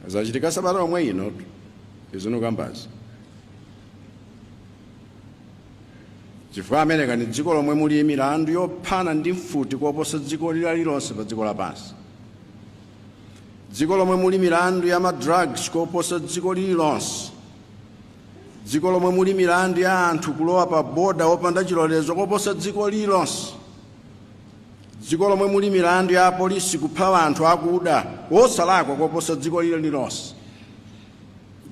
Zachitika sabata yomwe ino izi ndikukambazi, chifukwa America ndi dziko lomwe muli milandu yophana ndi mfuti koposa dziko lina lililonse pa dziko lapansi, dziko lomwe muli milandu ya madrugs koposa dziko lililonse, dziko lomwe muli milandu ya anthu kulowa pa boda wopanda chilolezo koposa dziko lililonse, dziko lomwe muli milandu ya apolisi kupha anthu akuda osalakwa koposa dziko lililonse,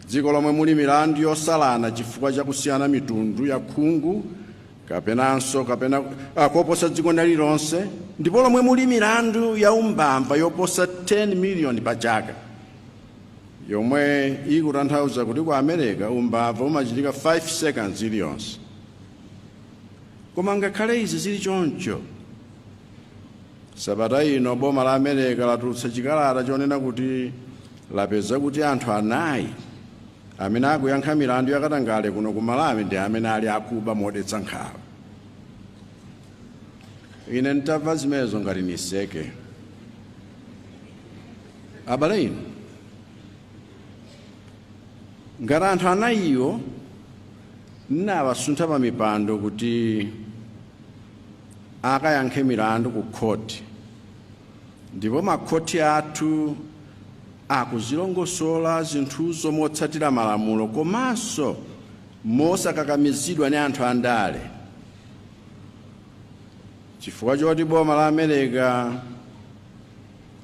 dziko lomwe muli milandu yosalana chifukwa cha kusiyana mitundu ya khungu kapenanso kapena koposa dziko lililonse, ndipo lomwe muli milandu ya umbava yoposa 10 miliyoni pa chaka, yomwe ikutanthauza kuti ku America umbava umachitika 5 seconds iliyonse. Koma ngakhale izi zili choncho, sabata ino boma la America latulutsa chikalata chonena kuti lapeza kuti anthu anayi amene akuyankha milandu yakatangale kuno ku Malawi ndi amene ali akuba modetsa nkhawa. Ine nditamva zimenezo ngati niseke. Abale inu, ngati anthu anayiwo nnawasuntha pa mipando kuti akayankhe milandu ku khoti, ndipo makhoti athu akuzilongosola zinthuzo motsatira malamulo komanso mosakakamizidwa ndi anthu andale, chifukwa choti boma la America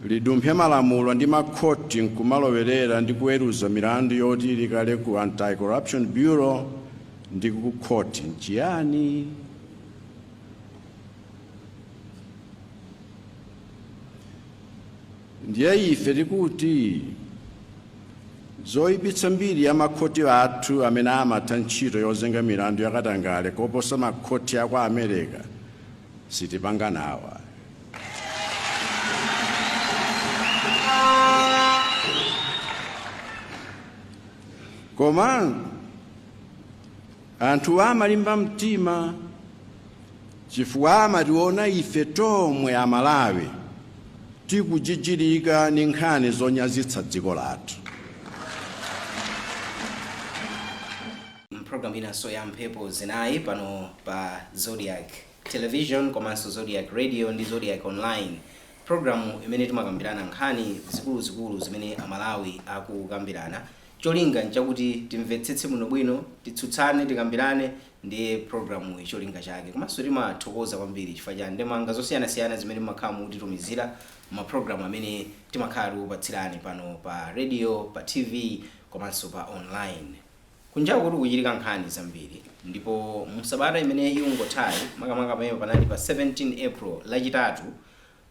lidumphe malamulo ndi makhoti nkumalowerera ndi kuweruza milandu yoti ili kale ku Anti-Corruption Bureau ndi ku khoti nchiyani? Ndiye ife tikuti zoyipitsa mbiri ya makhoti athu amene amatha ntchito yozenga milandu yakatangale koposa makhoti a kwa America sitipanga nawo. Koma anthu amalimba mtima chifukwa amationa ife tomwe Amalawi tikujijirika ndi nkhani zonyazitsa dziko lathu. Mpulogalamu inanso ya Mphepo Zinayi pano pa Zodiak Television komanso Zodiak Radio ndi Zodiak Online, pulogalamu imene timakambirana nkhani zikuluzikulu zimene Amalawi akukambirana. Cholinga nchakuti timvetsetse bwinobwino, titsutsane, tikambirane, ndiye pulogalamuyi cholinga chake. Komanso timathokoza kwambiri chifukwa cha ndemanga zosiyanasiyana zimene mumakhala mukutitumizira mumapulogalamu amene timakhala tikukupatsirani pano pa radio, pa TV komanso pa online. Kunjaku kukuchitika nkhani zambiri ndipo mu sabata imene ikungothayi, makamaka pamene panali pa 17 April, Lachitatu,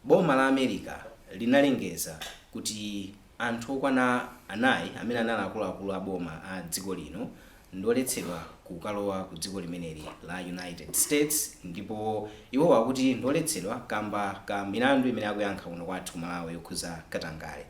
boma la America linalengeza kuti anthu okwana anayi amene anali akuluakulu a boma a dziko lino ndioletsedwa kukalowa ku dziko limeneli la United States, ndipo iwowa akuti ndioletsedwa kamba ka milandu imene akuyankha kuno kwathu ku Malawi yokhuza katangale.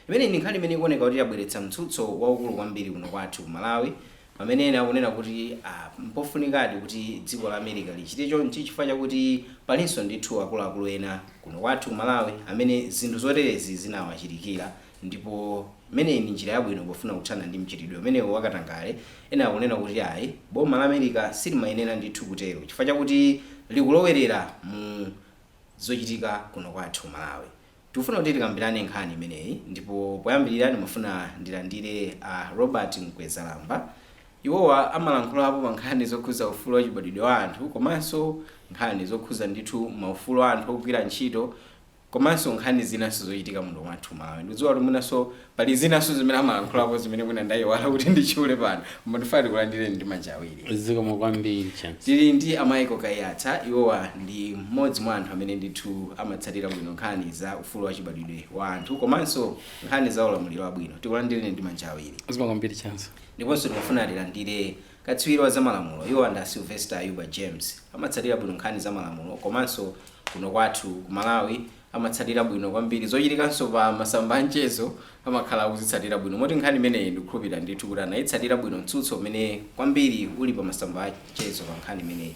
Imeneyi ndi nkhani imene ikuoneka kuti yabweretsa mtsutso waukulu kwambiri kuno kwathu ku Malawi, pamene ena akunena kuti mpofunikadi kuti dziko la America lichite chonchi chifukwa chakuti palinso ndithu akuluakulu ena kuno kwathu ku Malawi amene zinthu zoterezi zinawachitikira, ndipo imeneyi ndi njira yabwino pofuna kuthana ndi mchitidwe umenewu wa katangale. Ena akunena kuti ayi, boma la America silimayenera ndithu kutero chifukwa chakuti likulowerera mu zochitika kuno kwathu ku Malawi. Tikufuna kuti tikambirane nkhani imeneyi ndipo poyambirira ndimafuna ndilandire a Robert Mkwezalamba. Iwowa amalankhulapo pa nkhani zokhuza ufulu wachibadwidwe wa anthu komanso nkhani zokhuza ndithu maufulu a anthu ogwira ntchito komanso nkhani zinanso zochitika muno mwathu Malawi. Ndikudziwa kuti mwinanso pali zinanso zimene amalankhulapo zimene mwina ndayiwala kuti nditchule pano, koma ndifuna ndikulandireni ndi manja awiri. Zikomo kwambiri, Chance. Tili ndi a Michael Kaiyatsa. Iwowa ndi mmodzi mwa anthu amene ndithu amatsatira bwino nkhani za ufulu wachibadwidwe wa anthu komanso nkhani za ulamuliro wabwino. Tikulandireni ndi manja awiri. Zikomo kwambiri, Chance. Ndiponso timafuna tilandire katswiri wa zamalamulo. Iwowa ndi a Sylvester Ayuba James. Amatsatira bwino nkhani za malamulo komanso kuno kwathu ku Malawi amatsatira bwino kwambiri zochitikanso pa masamba a mchezo, amakhala akuzitsatira bwino moti nkhani imeneyi ndikukhulupirira ndithu kuti anayitsatira bwino, mtsutso umene kwambiri uli pa masamba a mchezo pa nkhani imeneyi.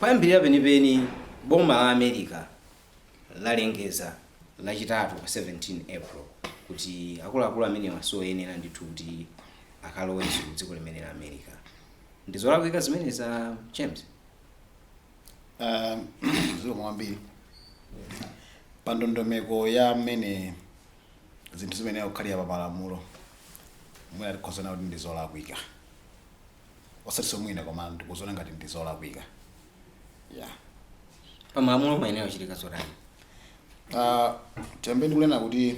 Poyambirira penipeni, boma la America lalengeza Lachitatu pa 17 April. Kuti akuluakulu amenewa sioyenera ndithu kuti akalowenso ku dziko limene la America. Ndi zolakwika zimene za James? Zikomo kwambiri. Pa ndondomeko ya mmene zinthu zimene kukhalira pa malamulo, mwina tikhozana kuti ndi zolakwika, osatinso mwina, koma ndikuziona ngati ndi zolakwika, yeah. Pa malamulo mayenera kuchitika zotani? Tiyambe ndi kunena kuti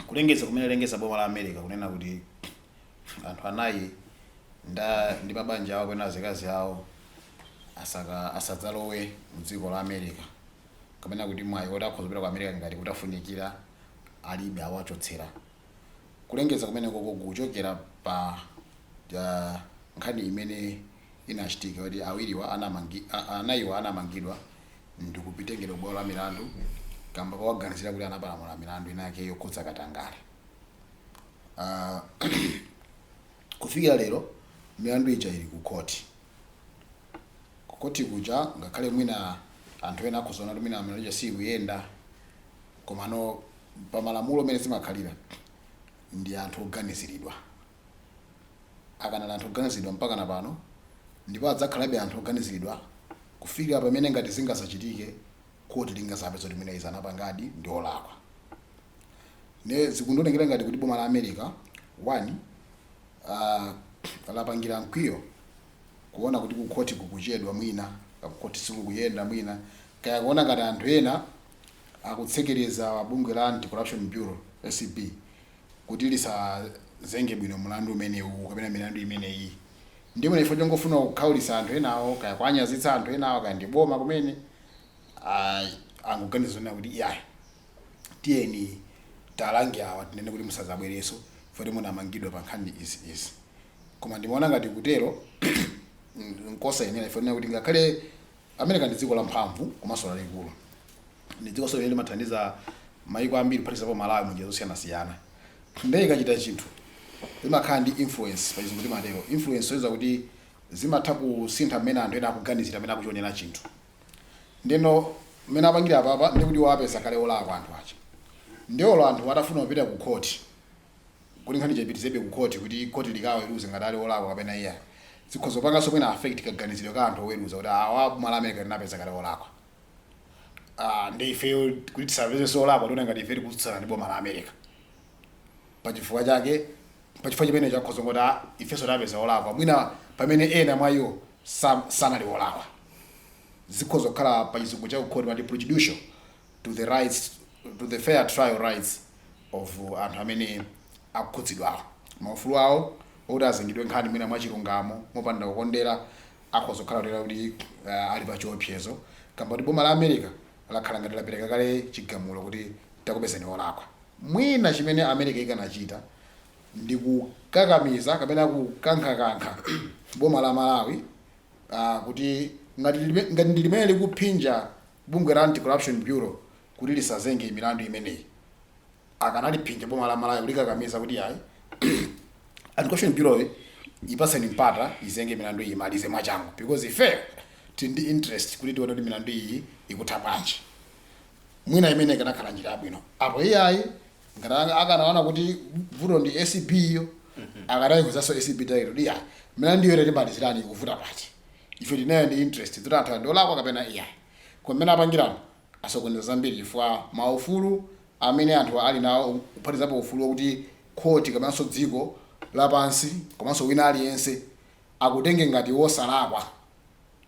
kulengeza kumene lengeza boma la America kunena kuti anthu anayi ndi mabanja awo kapena azikazi awo asadzalowe mdziko la America, kapena kuti mwayi woti akhoza kupita ku America ngati kuti afunikira alibe, awachotsera, kulengeza kumene koko kuchokera pa nkhani imene inachitika kuti awiriwa anayiwa anamangidwa ndikupitengedwa bwalo la milandu kamba kawaganizira kuti anapalamula milandu inake yokhudza katangale. Kufikira lero milandu ija ili ku khoti. Kukhoti kuja, ngakhale mwina anthu ena akhozaona kuti mwina milandu ija sikuyenda, komano pamalamulo amene zimakhalira ndi anthu oganiziridwa, akanali anthu oganiziridwa mpaka na pano, ndipo adzakhalabe anthu oganiziridwa kufikira pamene ngati zingazachitike khoti lingazapeza kuti mwina izi anapangadi ndi olakwa. Ne zikundionekera ngati kuti boma la America, one, lapangira mkwiyo kuona kuti kukhoti kukuchedwa, mwina kukhoti sikukuyenda, mwina kaya kuona ngati anthu ena akutsekereza bungwe la Anti-Corruption Bureau, ACB, kuti lisazenge bwino mlandu umenewu kapena milandu imeneyi. Ndipo chifukwa chongofuna kukhawulitsa anthu enawo, kaya kuanyazitsa anthu enawo, kaya ndi boma kumene, angoganiza zonena kuti iyayi, tiyeni talange awa, tinene kuti musadzabwerenso poti munamangidwa pa nkhani izi izi. Koma ndimaona ngati kutero nkosayenera, ife kuti ngakhale America ndi dziko la mphamvu komanso lalikulu, ndi dziko limene limathandiza maiko ambiri kuphatikizapo Malawi munjira zosiyanasiyana, ndiye ikachita chinthu imakhala ndi influence. Pa Chizungu timatero influence, soyeza kuti zimatha kusintha mmene anthu ena akuganizira, mmene akuchionera chinthu. Ndeno mmene apangira apapa ndi kuti wapeza kale olakwa anthu aja, ndiolo anthu atafuna kupita ku khoti kuti nkhani chipitizebe ku khoti, kuti khoti likaweruze ngati ali olakwa kapena iya, zikhoza kupanganso mwina affect kaganizidwe ka anthu oweruza kuti awa boma la America linapeza kale olakwa. Ndi ifeyo kuti tisapezenso olakwa, tiona ngati ife tikutsutsana ndi boma la America. Pachifukwa chake, pachifukwa chimene chakhoza ngoti ifenso tapeza olakwa, mwina pamene ena mwa iwo sanali olakwa, zikhoza kukhala pa Chizungu cha kukhoti mati prejudicial to the rights, to the fair trial rights of anthu amene akukhudzidwawo. Maufulu awo okuti azengedwe nkhani mwina mwachilungamo mopanda kukondera akhoza kukhala kutera kuti ali pa chiopsezo kamba kuti boma la America lakhala ngati lapereka kale chigamulo kuti takupezeni olakwa. Mwina chimene America ikanachita ndi kukakamiza kapena kukankhakankha boma la Malawi kuti ngati ndi limene likuphinja bungwe la Anti-Corruption Bureau kuti lisazenge milandu imeneyi, akanaliphinja boma la Malawi kulikakamiza kuti ayi, Anti-Corruption Bureau ipaseni mpata izenge milandu iyi, imalize mwachangu, because ifeyo tili ndi interest kuti tione kuti milandu iyi ikutha bwanji. Mwina imene ikanakhala njira yabwino. Apo iyayi, ngati akanaona kuti vuto ndi ACB iyo, akanayikuzanso ACB director kuti iya, milandu iyo timalizirani, ikuvuta pati? Ife tinayo ndi interest kuti anthu ndi olakwa kapena iyayi. Koma mmene apangiramo asokoneza zambiri, chifukwa maufulu amene anthu ali nawo, kuphatizapo ufulu wakuti khoti kapenanso dziko lapansi komanso wina aliyense akutenge ngati wosalakwa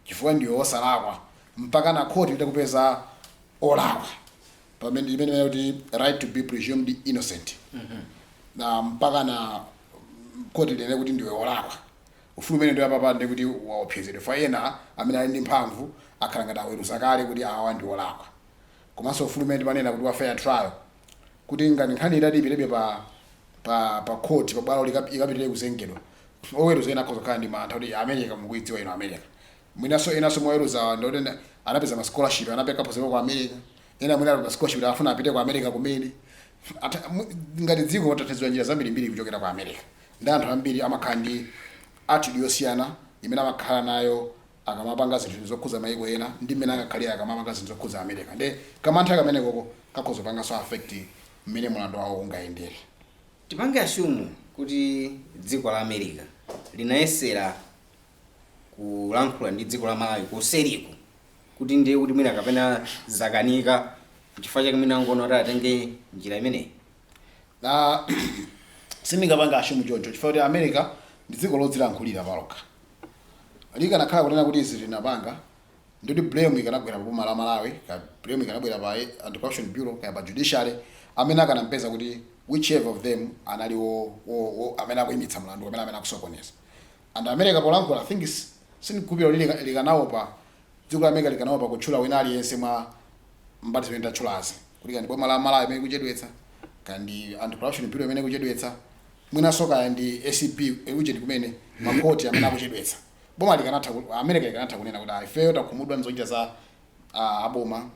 chifukwa ndiwe wosalakwa mpaka na khoti litakupeza olakwa, pamene imene kuti right to be presumed innocent, na mpaka na khoti linene kuti ndiwe wolakwa, ufulu umene ndiwe apapa ndi kuti waopsezedwa fa ena amene ali ndi mphamvu akhala ngati aweruza kale kuti awa ndi olakwa. Komanso ufulu umene timanena kuti wa fair trial, kuti ngati nkhani itati ipitebe pa court, pa bwalo, ikapitirire kuzengedwa, oweruza ena akhoza kukhala ndi mantha kuti America, mukuidziwa ino America, mwinanso enanso moweruza ndoti anapeza ma scholarship, anapeka phunziro ku America, ena mwina ali pa scholarship afuna apite ku America kumene. Ngati dziko tathandizidwa njira zambirimbiri kuchokera ku America, ndi anthu ambiri amakhala ndi attitude yosiyana imene amakhala nayo akamapanga zinthu zokhudza maiko ena ndi mmene angakhalire akamapanga zinthu zokhudza America. Ndi kamantha kamene koko kakhoza kupanganso affect Mmene mlandu wawo ungayendere. Tipange assume kuti dziko la America linayesera kulankhula ndi dziko la Malawi kuseriko kuti ndiye kuti mwina kapena zakanika, chifukwa chake mwina angoona kuti atenge njira imeneyi? Na sindingapanga assume choncho, chifukwa kuti America ndi dziko lodzilankhulira palokha. Likanakhala kunena kuti izi linapanga, ndikuti blame ikanagwera pa boma la Malawi, ka blame ikanabwera pa Anti-Corruption Bureau, kaya pa judiciary, amene akanampeza kuti whichever of them anali wo amene akuyimitsa mlandu kapena amene akusokoneza. And America polankhula, I think sindikukhulupirira kuti likanaopa, dziko la America likanaopa kutchula wina aliyense mwa mbali zimene tatchulazi, kuti kandi boma la Malawi imene kuchedwetsa, kandi Anti-Corruption Bureau imene kuchedwetsa, mwinanso kaya ndi ACB ujeni kumene makhoti amene akuchedwetsa. Boma likanatha America ikanatha kunena kuti, "Ah, ifeyo takhumudwa nzochita za aboma,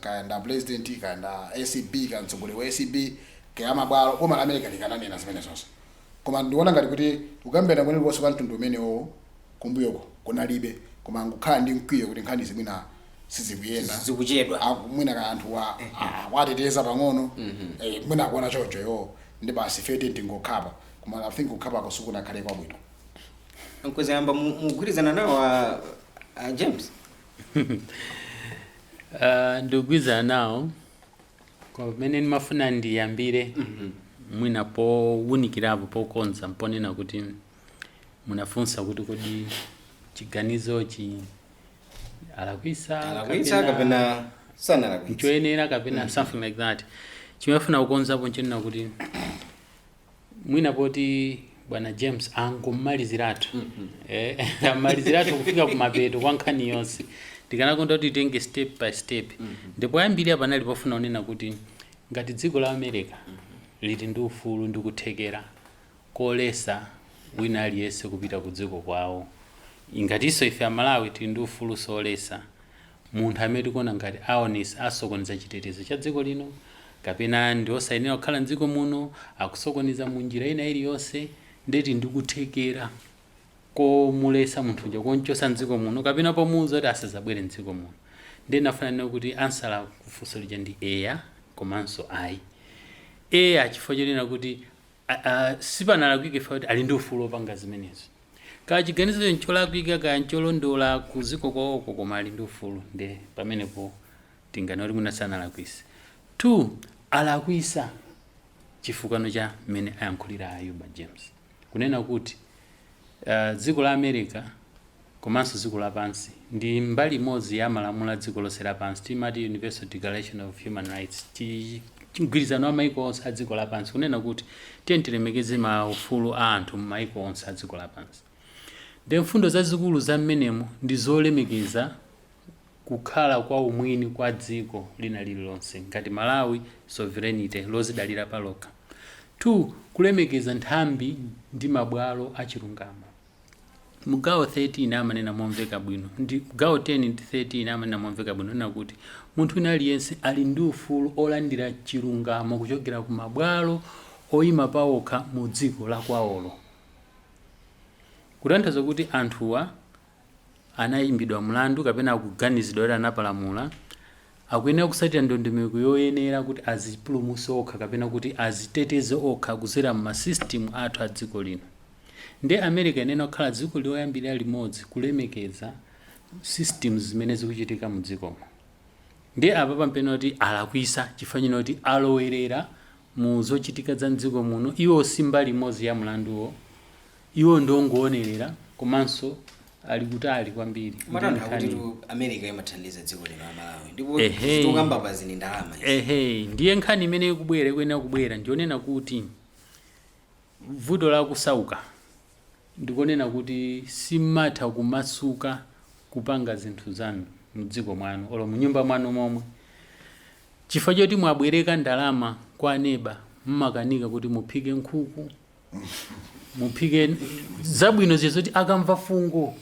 kaya nda president, kaya nda ACB, kaya mtsogoleri wa ACB, kaya mabwalo." Boma la America likananena zimene zonse, koma ndikuona ngati kuti kukambirana kwenekonso kwa mtundu umenewo kumbuyoko kunalibe, koma angokhala ndi mkwiyo kuti nkhani zimwina sizikuyenda. Zikuchedwa. Mwina ka anthu wa wateteza pang'ono, mwina akuona choncho yo, ndi basi fete tingokhapa. Koma I think kukhapako sikunakhale kwabwino. Mkwezalamba, mugwirizana nawo a James? Ndikugwirizana nawo. Koma pamene ndimafuna ndiyambire mwina powunikirapo, pokonza, mponena kuti munafunsa kuti kodi chiganizochi alakwisa Alakwitsa kapena sanalakwitsa? Nchoyenera kapena something like that. Chimafuna kukonzapo nchenena kuti mwina poti bwana James angomaliziratu, amaliziratu kufika kumapeto kwa nkhani yonse, ndikanakonda kuti titenge step by step. Ndipo ayambirira panali pofuna kunena kuti ngati dziko la America lili ndi ufulu ndi kuthekera kolesa wina aliyense kupita ku dziko kwawo, ngatinso ife Amalawi tili ndi ufulu solesa munthu amene tikuona ngati aonesa asokoneza chitetezo cha dziko lino kapena ndi osayenera kukhala mdziko muno, akusokoneza mu njira ina iliyonse, ndeti ndikuthekera komulesa munthu uja, konchosa mdziko muno kapena pomuwuza kuti asazabwere mdziko muno. Ndiye nafuna nene kuti answer kufunso lija ndi eya komanso ayi. Eya, chifukwa chonena kuti sipanalakwike ife kuti ali ndi ufulu wopanga zimenezo. Kaya chiganizo ncholakwika, kaya ncholondola kuziko kwawoko, koma ali ndi ufulu. Nde pamenepo tinganene kuti mwina sanalakwise. Two, alakwisa chifukwa cha mmene ayankhulira Ayuba James, kunena kuti dziko la America komanso dziko lapansi ndi mbali imodzi ya malamulo a dziko lonse lapansi, timati Universal Declaration of Human Rights, mgwirizano wa maiko onse a dziko lapansi, kunena kuti tiye tilemekeze maufulu a anthu m'maiko onse a dziko lapansi. Ndi mfundo zazikulu za mmenemo ndi zolemekeza kukhala kwa umwini kwa dziko lina lililonse, ngati Malawi, sovereignty, lozidalira palokha. 2, kulemekeza nthambi ndi mabwalo achilungamo. Mugawo 13 amanena momveka bwino, ndi gawo 10 ndi 13 amanena momveka bwino nena kuti munthu wina aliyense ali ndi ufulu olandira chilungamo kuchokera ku mabwalo oyima pawokha mu dziko la kwawolo. Kutanthauza kuti anthuwa anayimbidwa mlandu kapena akuganizidwa kuti anapalamula, akuyenera kusatira ndondomeko yoyenera kuti azipulumutse okha kapena kuti aziteteze okha kudzera mu masystem athu a dziko lino. Ndi America inena kukhala dziko loyambirira limodzi kulemekeza systems zimene zikuchitika mu dzikomo. Ndi apa pampena kuti alakwisa chifukwa chino kuti alowerera mu zochitika za mdziko muno. Iwo si mbali imodzi ya mlanduwo, iwo ndongoonerera komanso ali kutali kwambiri. Matantha kuti tu America imathandiza dziko lino la Malawi, ndipo tikukamba pa zini ndalama izi. Ehe, ndiye nkhani imene ikubwera, ikuyenera kubwera, ndionena kuti vuto la kusauka ndikonena kuti simatha kumasuka kupanga zinthu zanu mdziko mwanu olo munyumba mwanu momwe, chifukwa choti mwabwereka ndalama kwa neba, mmakanika kuti muphike nkhuku, muphike zabwino zija zoti akamva fungo,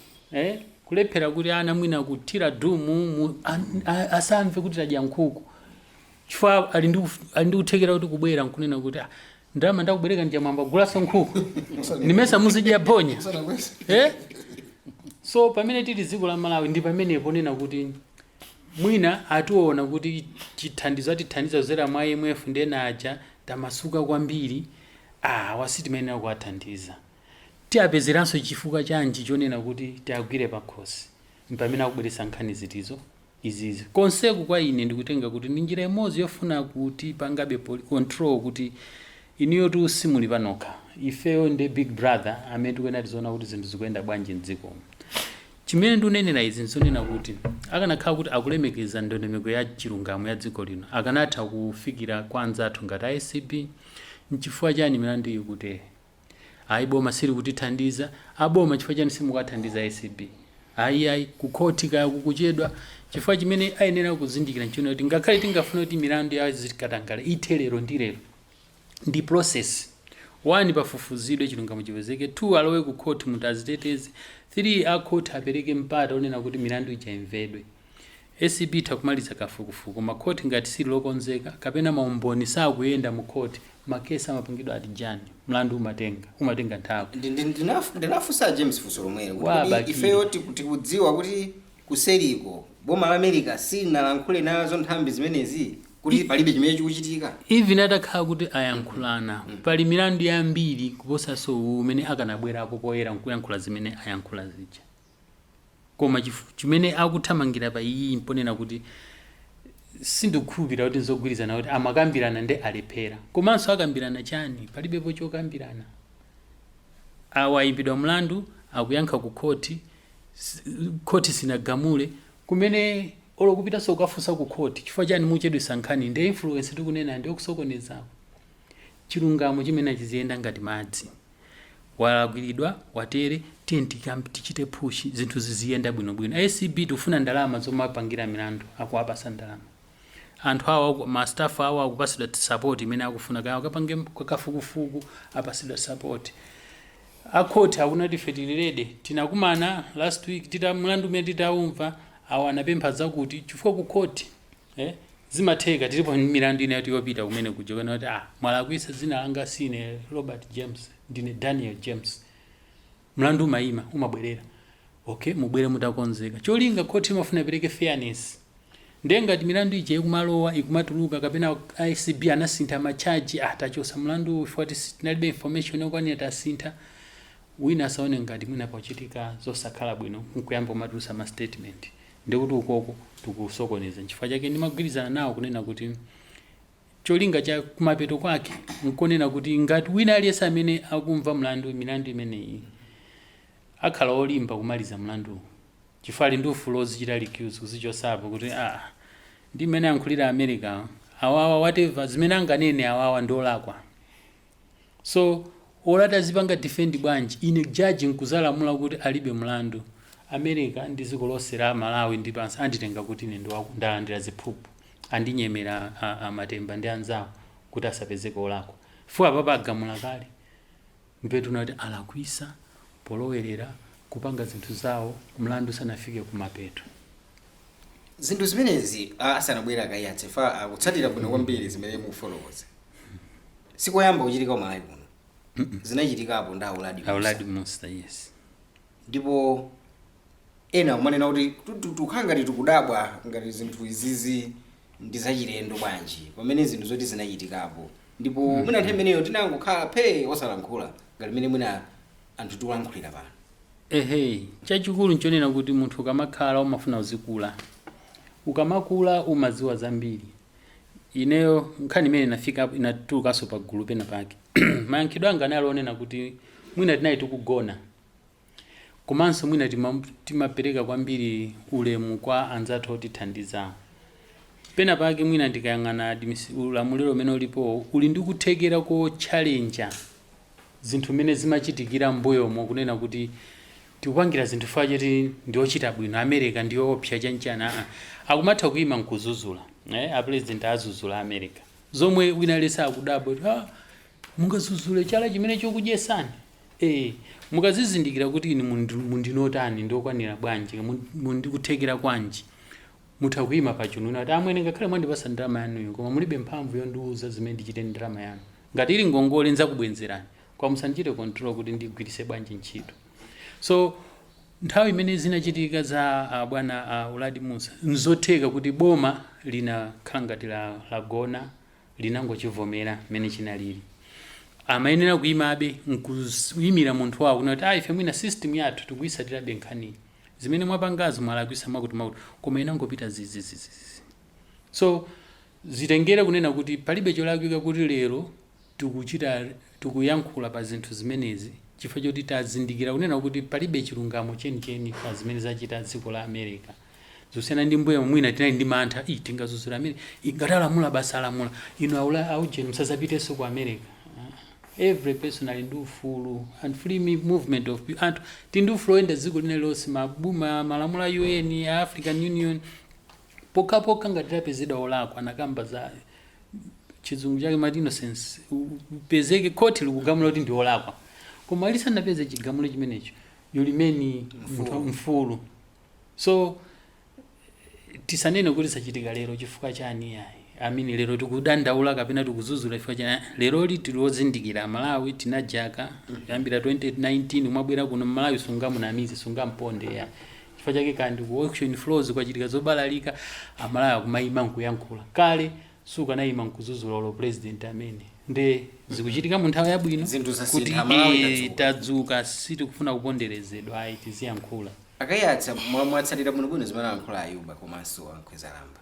kulephera kuti ana mwina kuthira dumu asamve kuti tadya nkhuku, chifukwa ali ndi kuthekera kuti kubwera nkunena kuti, "Ah, ndalama ndakubwereka ndijamwamba gulaso nkhuku, nimesa muzidya bonya." Usanakwese. So pamene tili dziko la Malawi ndi pamenepo nena kuti Mwina ationa kuti chithandizo atithandiza kudzera mwa IMF ndi ena aja, tamasuka kwambiri, awa sitimayenera kuwathandiza, tiapezeranso chifukwa chanji chonena kuti tiagwire pakhosi? Mpamene akubweretsa nkhani zitizo izizi. Konseku kwa ine ndikutenga kuti ndi njira imodzi yofuna kuti pangabe control, kuti inuyo tu simuli panokha, ifeyo ndi big brother amene tikuyenera tizoona kuti zinthu zikuyenda bwanji mdzikomo. Chimene ndikunenera izi nzonena kuti akanakhala kuti akulemekeza ndondomeko ya chilungamo ya dziko lino, akanatha kufikira kwa anzathu ngati ACB: nchifukwa chani milandu iyi kutere? Ayi, boma sili kutithandiza. Aboma, chifukwa chani simukathandiza ACB? Ayi, ayi, kukhoti kaya kukuchedwa. Chifukwa chimene ayenera kuzindikira nchino kuti ngakhale tingafuna kuti milandu ya zikatangale ithe lero ndi lero, ndi process. 1, pafufuzidwe, chilungamo chipezeke; 2, alowe ku court, munthu aziteteze; 3, a court apereke mpata onena kuti milandu ija imvedwe. ACB itha kumaliza kafukufuku, koma court ngati sili lokonzeka kapena maumboni sakuyenda mu court, makesi amapangidwa adjourn, mlandu umatenga nthawi. Ndinafunsa James funso lomwelo kuti Wa kodi Bakili. ifeyo tikudziwa kuti kuseriko boma la America silinalankhule nazo nthambi zimenezi kuti palibe chimene chikuchitika? Even atakhala kuti ayankhulana, pali milandu yambiri kuposanso uwu umene akanabwerapo poyera nkuyankhula zimene ayankhula zija. Koma chimene akuthamangira pa iyi mponena kuti sindikukhulupirira kuti nzogwirizana kuti amakambirana ndi alephera. Komanso akambirana chani? Palibepo chokambirana. Awa ayimbidwa mlandu, akuyankha ku khoti, khoti sinagamule kumene olo kupitanso kukafunsa ku khoti chifukwa chani muchedwesa nkhani. Ndi influence tikunena, ndi okusokonezako. Chilungamo chimene chiziyenda ngati madzi. Walakwiridwa, watere, tiye tichite push, zinthu ziziyenda bwinobwino. ACB tikufuna ndalama zomapangira milandu, akuwapasa ndalama. Anthu awa, ma staff awo akupasidwa support imene akufuna, kaya akapange kafukufuku, apasidwa support. Akhoti akunati ife tili ready, tinakumana last week, tita mlandu umene titaumva, awa anapempha zakuti chifukwa ku khoti zimatheka. Tilipo milandu ina yoti yopita kumene kuja kana kuti mwalakwisa, dzina langa sine Robert James, ndine Daniel James. Mlandu umayima, umabwerera. Okay, mubwere mutakonzeka. Cholinga khoti imafuna ipereke fairness. Ndiye ngati milandu ija ikumalowa, ikumatuluka, kapena ACB anasintha ma charge, tachosa mlandu chifukwa tinalibe information yokwanira, tasintha, wina asaone ngati mwina pachitika zosakhala bwino nkuyamba kumatulusa ma statement, ndikuti ukoko tikusokoneza. Nchifukwa chake ndimagwirizana nawo kunena kuti cholinga cha kumapeto kwake nkonena kuti ngati wina aliyense amene akumva mlandu, milandu imeneyi, akhala olimba kumaliza mlanduwu, chifukwa ali ndi ufulu ozichita recuse, kuzichosapo kuti ndi mmene ayankhulira America awawa, whatever zimene anganene awawa ndi olakwa. So olati azipanga defend bwanji, ine judge nkuzalamula kuti alibe mlandu, America ndi dziko lonse la Malawi ndi pansi anditenga kuti ine ndalandira ziphuphu, andinyemera amatemba ndi anzawo kuti asapezeke olakwa. Fuwa apapa agamula kale mpetu nati alakwisa polowerera kupanga zinthu zawo mlandu sanafike kumapeto. Zinthu zimenezi asanabwera akayatse fa akutsatira bwino kwambiri zimene mufotokoza. Sikoyamba kuchitika kumalawi kuno, zinachitikapo ndi Auladi Musa. Auladi Musa, yes. Ndipo ena akumanena kuti tukhala ngati tikudabwa ngati zinthu izizi ndi zachilendo bwanji, pamene zinthu zoti zinachitikapo, ndipo mwina nthawi imeneyo tinangokhala phe osalankhula ngati mmene mwina anthu tikulankhulira pano. Ehe, chachikulu nchonena kuti munthu ukamakhala umafuna uzikula, ukamakula umaziwa zambiri. Ineyo nkhani imene inafika inatulukanso pa gulu pena pake, mayankhidwe anga anali onena kuti mwina tinali tikugona, komanso mwina timapereka kwambiri ulemu kwa anzathu otithandizawo. Pena pake mwina ndikayang'ana ulamuliro umene ulipo uli ndi kuthekera ko challenge zinthu mmene zimachitikira m'mbuyomo, kunena kuti tikupangira zinthu facheti ndi ochita bwino, America ndi yoopsa chanchana. Akumatha kuyima nkuzuzula, a president azuzula America, zomwe wina aliyense akudabwa kuti mungazuzule chala chimene chokudyesani. Mukazizindikira kuti inu mundinotani, ndiokwanira bwanji, mundikuthekera kwanji, mutha kuyima pachununa kuti amwene, ngakhale mwandipasa ndalama yanuyo, koma mulibe mphamvu yondiuza zimene ndichite ndi ndalama yanu. Ngati ili ngongole, nzakubwenzerani, koma musandichite control kuti ndigwirise bwanji ntchito. So Nthawi imene zinachitika za bwana Uladi Musa, nzotheka kuti boma linakhala ngati lagona, linangochivomera mmene chinalili. Amayenera kuyimabe nkuyimira munthu wawo, kunena kuti, "Ah, ife mwina system yathu tikuyisatirabe, nkhaniyi zimene mwapangazo mwalakwisa mwakuti mwakuti," koma inangopita zizizizizi. So zitengere kunena kuti palibe cholakwika kuti lero tikuchita, tikuyankhula pa zinthu zimenezi, chifukwa choti tazindikira kunena kuti palibe chilungamo chenicheni pa zimene zachita dziko la America. Zosiyana ndi mbuyo, mwina tinali ndi mantha, "Ii, tingazuzula America, ingati alamula basi, alamula ino aula aujeni, musazapitenso ku America." Ah, every person ali ndi ufulu and free movement of people. Anthu tili ndi ufulu oyenda dziko lina lilonse, mabuma malamulo a UN, a African Union, pokhapokha ngati tapezedwa olakwa. Anakamba za chizungu chake mati innocence, upezeke khoti likugamula kuti ndi olakwa, koma lisanapeze chigamulo chimenecho, you remain munthu mfulu. So tisanene kuti zachitika lero chifukwa chani, ayi. I mean, lero tikudandaula kapena tikuzuzula chifukwa chani? Leroli tili ozindikira. Malawi tinajaka kuyambira 2019, mwabwera kuno Malawi sungamunamize, sungamponde ya. Chifukwa chake kandi ku auction floors kwachitika zobalalika, Amalawi akumayima nkuyankhula. Kale sukanayima nkuzuzula olo president amene. Nde zikuchitika mu nthawi yabwino Zinthu kuti zasintha, Malawi tadzuka. Tadzuka, sitikufuna kuponderezedwa ayi, tiziyankhula. Akayatsa, mwatsatira bwinobwino zimene ayankhula Ayuba komanso Ankhwezalamba.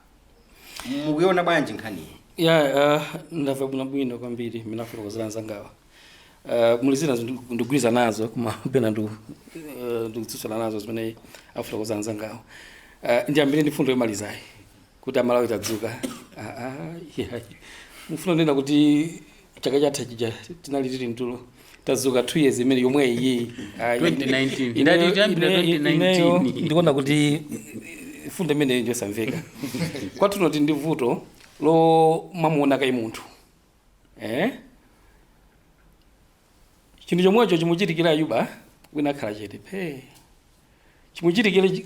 Mukuiona bwanji nkhaniyi? Ya, ndamva bwinobwino kwambiri mmene afotokozera anzangawa. Muli zina ndigwirizana nazo, koma pena ndikutsutsana nazo zimene afotokoza anzangawa. Ndiyambire ndi fundo yomalizayi, kuti Amalawi tadzuka. Ah, ah, yeah. Mufuna kunena kuti chaka chatha chija tinali tili mtulo, tadzuka 2 years imene yomwe iyi? Ah, 2019. Ndati tiyambira 2019. Ineyo ndikuona kuti fundo imeneyo njosamveka. Kwathuno ndi vuto lomamuona kayi munthu, eh? Chinthu chomwecho chimuchitikira Ayuba, wina akhala chete phe. Chimuchitikire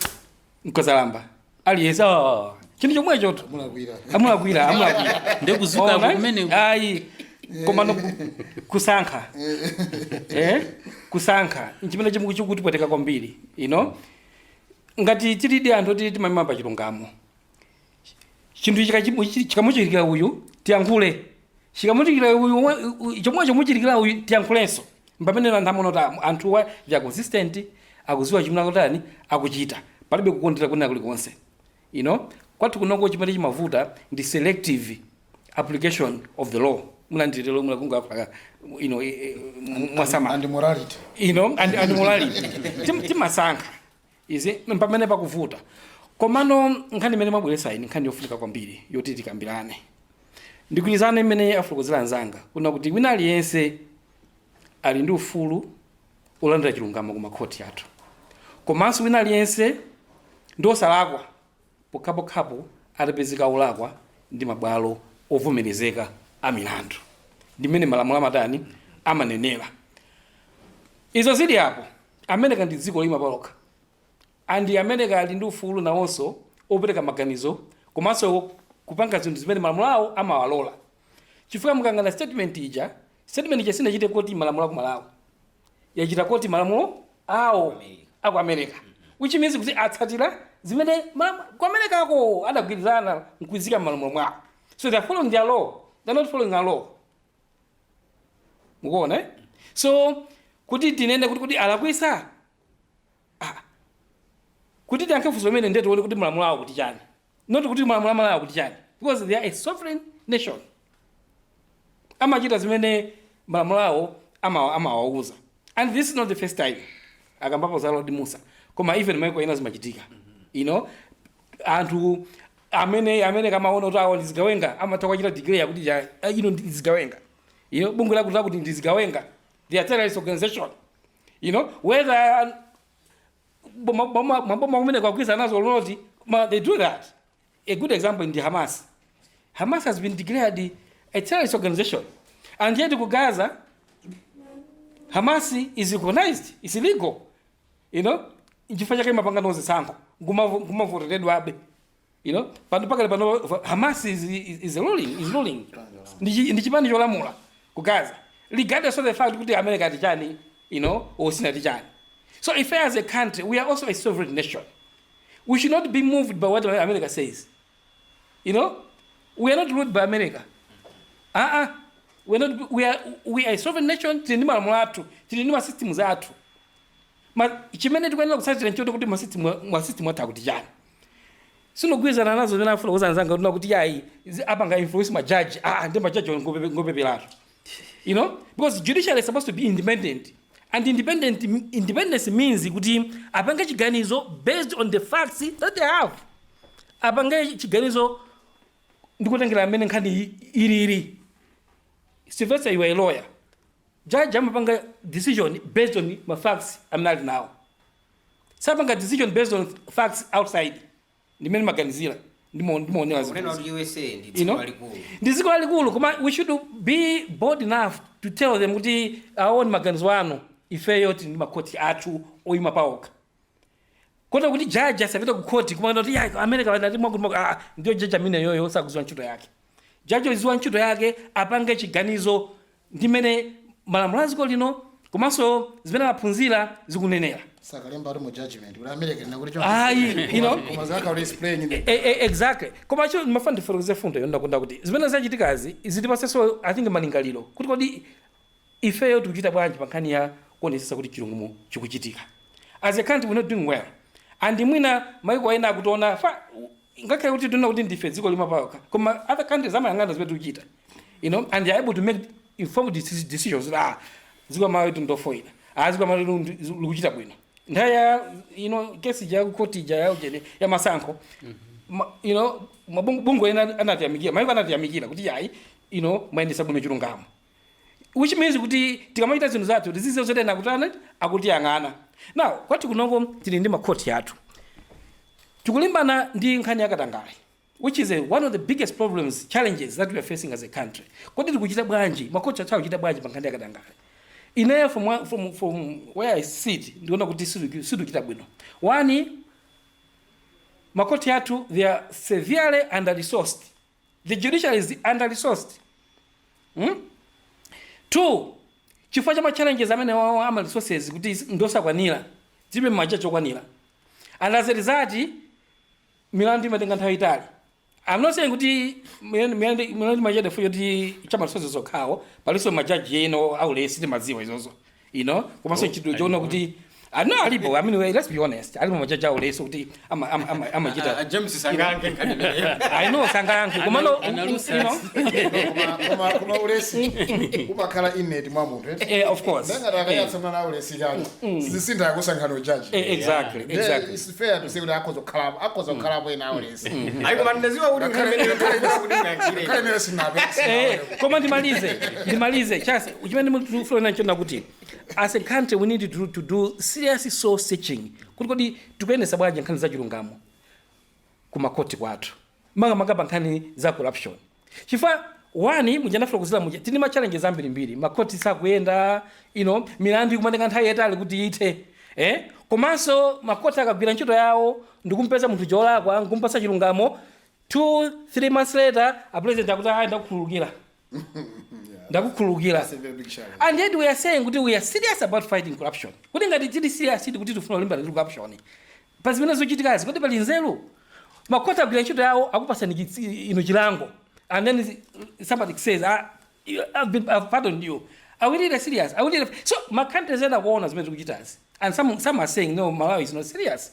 Mkwezalamba, aliyense, "Ah, chinthu chomwecho." Amulakwira. Amulakwira, amulakwira. Ndikuzuka Waona? kumene. Ayi, koma kusankha, kusankha nchimene chikutipweteka kwambiri. Ngati tilidi anthu oti timayima pa chilungamo, chinthu chikamuchitikira uyu tiyankhule, chikamuchitikira uyu chomwe chomuchitikira uyu tiyankhulenso. Pamene anthu amaona kuti anthuwa they are consistent, akuziwa chimene akutani, akuchita, palibe kukondera kwina kulikonse. Kwathu kunoko chimene chimavuta ndi selective application of the law. Munanditero mulakunga mwasama And morality. And morality. Timasankha izi, pamene pakuvuta. Komano nkhani imene mwabweretsa ini, nkhani yofunika kwambiri yoti tikambirane. Ndigwirizane imene afotokozera anzanga kuna kuti wina aliyense ali ndi ufulu olandira chilungamo ku makhoti athu, komanso wina aliyense ndi osalakwa pokhapokhapo atapezeka olakwa ndi mabwalo ovomerezeka a milandu, ndimene malamulo amatani, amanenera. Izo zili apo, America ndi dziko loyima palokha, and America ali ndi ufulu nawonso opereka maganizo komanso kupanga zinthu zimene malamulo awo amawalola, chifukwa mukangana statement ija, statement ija sinachite quote malamulo aku Malawi, yachita quote malamulo awo America. Aku America, which means kuti atsatira zimene ku America ako adagwirizana nkuizika m'malamulo mwawo. So they are following their law, they are not following our law. Mukuona, eh? So kuti tinene kuti alakwisa, ah, kuti tiyankhe funso limene, ndiye tione kuti malamulo awo kuti chani, not kuti malamulo amalawi kuti chani, because they are a sovereign nation, amachita zimene malamulo awo amawauza. And this is not the first time akambapo za Lord Musa, koma even maiko ena zimachitika. Anthu amene kamaona kuti awo ndi zigawenga, amatha kuchita declare kuti ja ino ndi zigawenga, bungwe lakuti ndi zigawenga, they are terrorist organization, whether maboma kumene kwagwirizana nazo or not, they do that. A good example ndi Hamas. Hamas has been declared a terrorist organization, and yet ku Gaza Hamas is recognized, is legal. Nchifukwa chake mapanga nawo zisankho, ngumavoteredwabe. Pano pakali pano Hamas is ruling, ndi chipani cholamula ku Gaza, regardless of the fact kuti America ati chani, osina ti chani. So if as a country, we are also a sovereign nation, we should not be moved by what America says. We are not ruled by America. Uh-uh. We are not, we are a sovereign nation. Tili ndi malamulo athu, tili ndi ma systems athu. Chimene tikuyenera kutsatira nchoti kuti ma system athu akuti chani. Sinogwirizana nazo zimene afuna kuuza anzanga kuti kuti yayi, apanga influence majaji. Ah, ndi majaji ngopeperatu, because judiciary is supposed to be independent, and independence means kuti apange chiganizo based on the facts that they have, apange chiganizo ndikutengera amene nkhani ilili. Sylvester, you are a lawyer. Judge amapanga decision based on ma facts amene ali nawo, sapanga decision based on facts outside. Ndimene maganizira, ndimaonera Kunena zinthu. kuti USA ndi You dziko know? lalikulu. Ndi dziko lalikulu, koma we should be bold enough to tell them kuti aone maganizo anu, ifeyo tili ndi makhoti athu oyima paokha, kota kuti jaji asapite ku khoti kumana kuti ya America vanati mwakuti mwakuti. Ah, ndiyo jaji amene yoyo sakuziwa ntchito yake. Jaji oziwa ntchito yake apange chiganizo ndimene malamulo a dziko lino komanso zimene anaphunzira zikunenera. Sakalemba ali mu judgment kuti America inakuti. Ayi. Koma zakhala explain in the Exactly. Koma cho mafana ndifotokoze fundo yonda kuti zimene zachitikazi zitipasenso, I think, malingaliro kuti kodi ifeyo tikuchita bwanji pa nkhani ya kuonetsetsa kuti chilungamo chikuchitika. As a country, we're not doing well, and mwina maiko ena akutiona fa, ngakhale kuti tiona kuti ndife dziko lima payokha, koma other countries amayang'ana zimene tikuchita, and they are able to make informed decisions. Ah, dziko Malawi ndofoira, ah, dziko Malawi likuchita bwino. Nthawi ya kesi ja kukoti ja ya ujene ya masankho, mabungwe ena anatiyamikira, maiko anatiyamikira kuti yayi, mayendesa bwino chilungamo, which means kuti tikamachita zinthu zathu tiziziwe zoti ena akutani, akutiyang'ana. Now kwati kunoko tili ndi makhoti athu, tikulimbana ndi nkhani yakatangale, which is one of the biggest problems, challenges that we are facing as a country. Kodi tikuchita bwanji? Makhoti athu akuchita bwanji pa nkhani yakatangale? Ineyo, from where I sit, ndikuona kuti situchita bwino. One, makhoti athu, they are severely under resourced. The judiciary is under resourced, Two, chifukwa cha ma challenges amene wawo ama resources kuti ndosakwanira, tilibe majaji okwanira, and as a result milandu imatenga nthawi itali. I'm not saying kuti milandu imachedwa chifukwa choti cha ma resources okhawo. Palinso majaji ena aulesi, timadziwa izozo, komanso chinthu choona kuti, ah, no, alipo. I mean, let's be honest, alipo majaji aulesi kuti amachita. Ah, James sangayankhe nkhani imeneyo. I know sangayankhe, komano Analusa. Koma ulesi umakhala innate mwa munthu, eti? Eh, of course. Ndangati akanyatsa mwana aulesi kani sizisintha yakusankhano jaji. Exactly. It's fair to say kuti akhoza kukhalapo ena aulesi. Ayi, koma ndaziwa kuti nkhani imeneyo kuti muyankhire. Ngakhale imene sinape. Koma ndimalize chasi chimene ndikufuna nchona kuti as a country we need to do serious soul searching kuti kodi tikuyendesa bwanji nkhani za chilungamo kumakoti kwathu, makamaka pa nkhani za corruption, chifukwa one, mujanafuna kuzila muja, tili ma challenges ambirimbiri. Makoti sakuyenda, milandu ikumatenga nthawi yayitali kuti ithe, eh? Komanso makoti akagwira ntchito yawo ndikumpeza munthu cholakwa, nkumpasa chilungamo, 2, 3 months later a president akuti, "Ayi, ndakukhululukira, ndakukhululukira." That's a very big challenge. And yet we are saying kuti we are serious about fighting corruption. Kuti ngati tili serious kuti tifuna kulimbana ndi corruption, pa zimene zochitikazi kuti pali nzeru? Makoti agwira ntchito yawo, akupasani ino chilango, and then somebody says, "Ah, I've pardoned you." Are we really serious? Are we really? So ma countries ena kuona zimene zikuchitazi, and some are saying, "No, Malawi is not serious."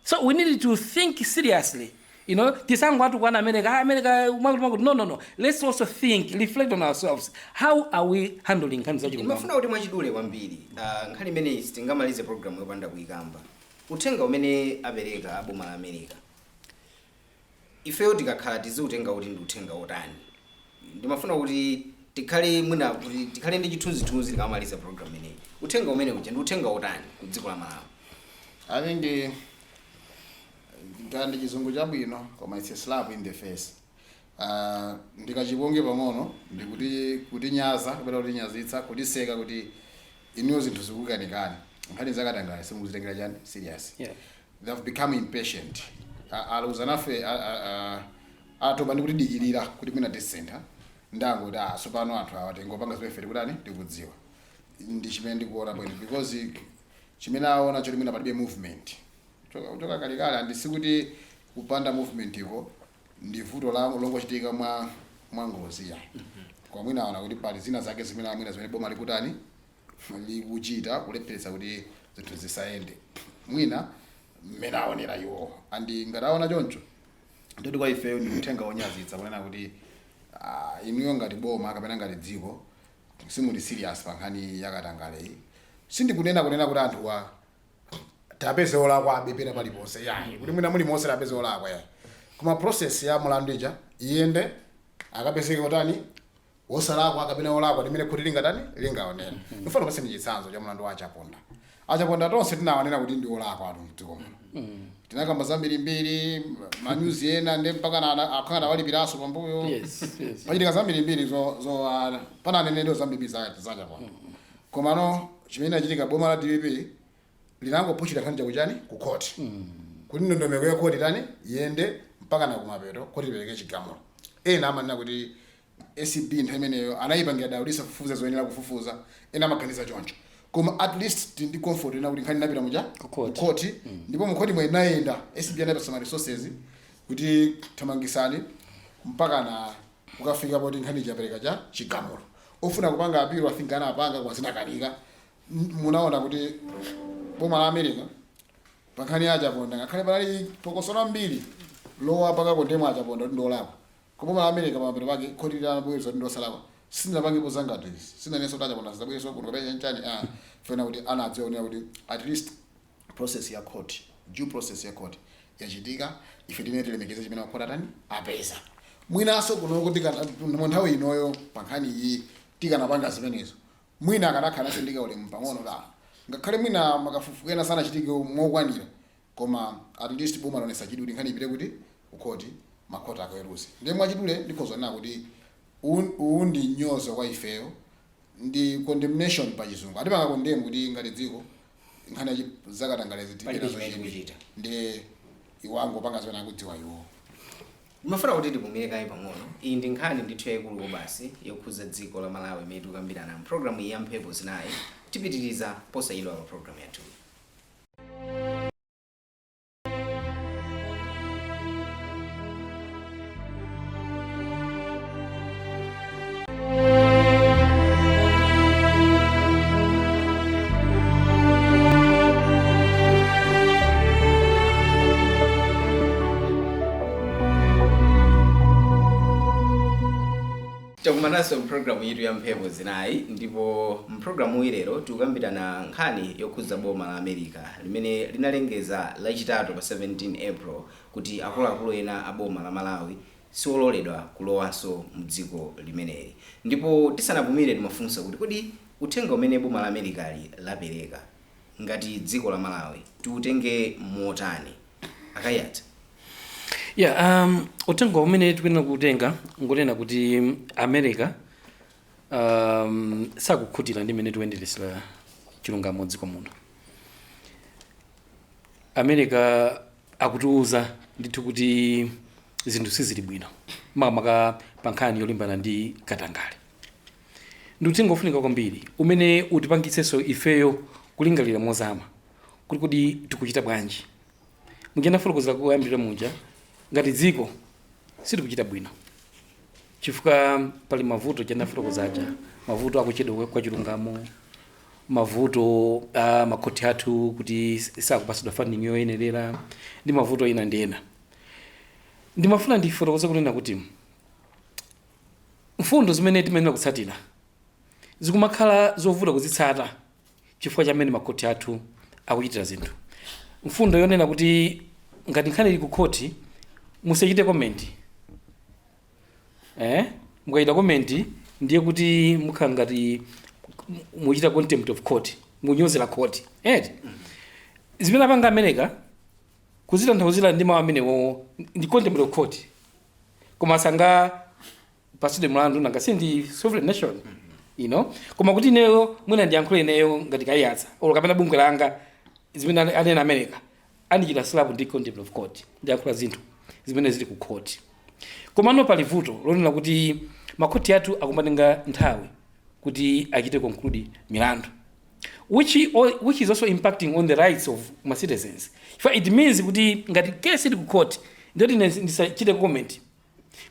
So we need to think seriously. Tisangotukwana America, "Ah, America mwakuti mwakuti." No, no, no, let's also think, reflect on ourselves. How are we handling nkhani za chilungamo? Ndimafuna kuti mwachidule kwambiri, nkhani imeneyi sitingamalize program yopanda kuyikamba. Uthenga umene apereka aboma la America, ifeyo tikakhala tiziutenga kuti ndi uthenga otani? Ndimafuna kuti tikhale mwina kuti tikhale ndi chithunzithunzi tikamaliza program imeneyi. Uthenga umene uja ndi uthenga otani ku dziko la Malawi? I think ndi chizungu chabwino, koma it's a slap in the face. Ndikachiponge pang'ono, ndikuti kutinyaza kapena kutinyazitsa, kutiseka kuti inuyo zinthu zikukanikani, nkhani zakatangale simukuzitengera chani serious. They have become impatient. Aluza nafe, atopa ndi kutidikirira kuti mwina tisintha, ndangoti ah, sopano anthu awa tingopanga zimene ife tikutani, tikudziwa. Ndi chimene ndikuona bwino because Chimene aona choti mwina palibe movement kuchoka kalekale, and sikuti kupanda movement iko ndi vuto la longochitika mwa ngozi ya kwa mwina aona kuti pali zina zake zimene amwina zimene boma likutani, likuchita kulepheretsa kuti zinthu zisayende, mwina mmene aonera iwo. And ngati aona choncho, ndoti kwa ifeyo ndi uthenga wonyazitsa kunena kuti inuyo ngati boma kapena ngati dziko simuli serious pa nkhani yakatangale iyi. Sindikunena kunena kuti anthuwa tapeze olakwa pena paliponse, yayi, kuti mwina muli monse tapeze olakwa, yayi, koma process ya mulandu ija iyende, akapezeke otani, wosalakwa kapena olakwa, limene khoti lingatani, lingaonera. Ndifuna kupaseni chitsanzo cha mulandu wa Achaponda. Achaponda tonse tinawanena kuti ndi olakwa atu mdziko muno. Tinakamba zambirimbiri, manyuzi ena ndi mpaka akhangana walipiranso pambuyo. Yes. Pachitika zambirimbiri zo pananenedwa zambiri za Chaponda, komano chimene achitika, boma la DPP linangopushira nkhani chakuchani ku court, kuti ndondomeko ya court tani, iyende mpaka na kumapeto, kuti ipereke chigamulo. Ena amanena kuti ACB nthawi imeneyo anayipangira dawo lisafufuze zoyenera kufufuza, ena amaganiza choncho, koma at least tili ndi comfort ena kuti nkhani inapita muja Ku court. ku court, ndipo mu court mwe inayenda. ACB anayipasa ma resources kuti thamangisani mpaka na kukafika poti nkhani chapereka cha chigamulo. Ofuna kupanga appeal afinga anapanga kwa zinakanika. Munaona kuti boma la America pa nkhani ya Achaponda, ngakhale panali phokoso lambiri lowa paka condemn Achaponda kuti ndiolakwa, koma boma la America pamapeto pake khoti linabweza kuti ndiosalakwa. Sinapangepo zangati izi, sinanenso kuti Achaponda zidabwereso kuno kapena chanchani. Fena kuti anadziwa kunena kuti at least process ya court, due process ya court yachitika, ife timene tilemekeze chimene makhoti atani, apeza. Mwinanso kuno tikana mu nthawi inoyo pa nkhani iyi tikanapanga zimenezo, mwina akanakhala nacho ulemu pang'ono la ngakhale mwina makafukufuku ena sanachitike mokwanira, koma at least boma lonesa chidwi kuti nkhani ipite kuti kukhoti, makhoti akaweruze. Ndiye mwachidule ndikhoza kunena kuti uwu ndi nyozo kwa ifeyo, ndi condemnation pa Chizungu. Atipanga condemn kuti ngati dziko nkhani yachi zakatangalezi Palibe chimene tikuchita. Ndi iwango panga zimene akudziwa iwo. Ndimafuna kuti tipumire kaye pang'ono. Iyi ndi nkhani ndithu yayikulu basi yokhudza dziko la Malawi imene tikukambirana mpulogalamu iyi ya Mphepo Zinayi. Tipitiriza posachedwa pa programu yathu. Takumananso mpulogalamu yathu ya Mphepo Zinayi, ndipo mpulogalamu iyi lero tikukambirana nkhani yokhudza boma la America limene linalengeza Lachitatu pa 17 April kuti akuluakulu ena a boma la Malawi siololedwa kulowanso mdziko limeneli. Ndipo tisanapumire timafunsa kuti kodi uthenga umene boma la Americali lapereka, ngati dziko la Malawi tiutenge motani? Akayatsa. Yeah, uthenga umene tikuyenera kuutenga ngonena kuti America sakukhutira ndi mmene tikuyenderesera chilungamo dziko muno. America akutiuza ndithu kuti zinthu sizili bwino, makamaka pa nkhani yolimbana ndi katangale. Ndi uthenga ofunika kwambiri umene utipangitsenso ifeyo kulingalira mozama kuti kodi tikuchita bwanji. Muja ndafotokozera kuyambirira muja, ngati dziko sitikuchita bwino chifukwa pali mavuto chandafotokozaja, mavuto akuchedwa kwa chilungamo, mavuto a makhoti athu kuti sakupasidwa funding yoyenerera, ndi mavuto ena ndi ena. Ndimafuna ndifotokoze kunena kuti mfundo zimene timayenera kutsatira zikumakhala zovuta kuzitsata chifukwa chamene makhoti athu akuchitira zinthu. Mfundo yonena kuti ngati nkhani ili ku khoti musachite comment, mukachita comment ndiye kuti mukhala ngati muchita contempt of court, munyozera court, eti? Zimene apanga America kuzitanthauzira ndi mawu amenewo ndi contempt of court, koma sangapasidwe mlandu, nanga si ndi sovereign nation. Koma kuti ineyo mwina ndiyankhule ineyo ngati Kaiyatsa olo kapena bungwe langa zimene anena America, andichita slap ndi contempt of court, ndiyankhula zinthu zimene zili ku court. Komano pali vuto lonena kuti makhoti athu akumatenga nthawi kuti achite conclude milandu. Which is also impacting on the rights of my citizens. For it means kuti ngati case ili ku court, ndoti ine ndisachite comment.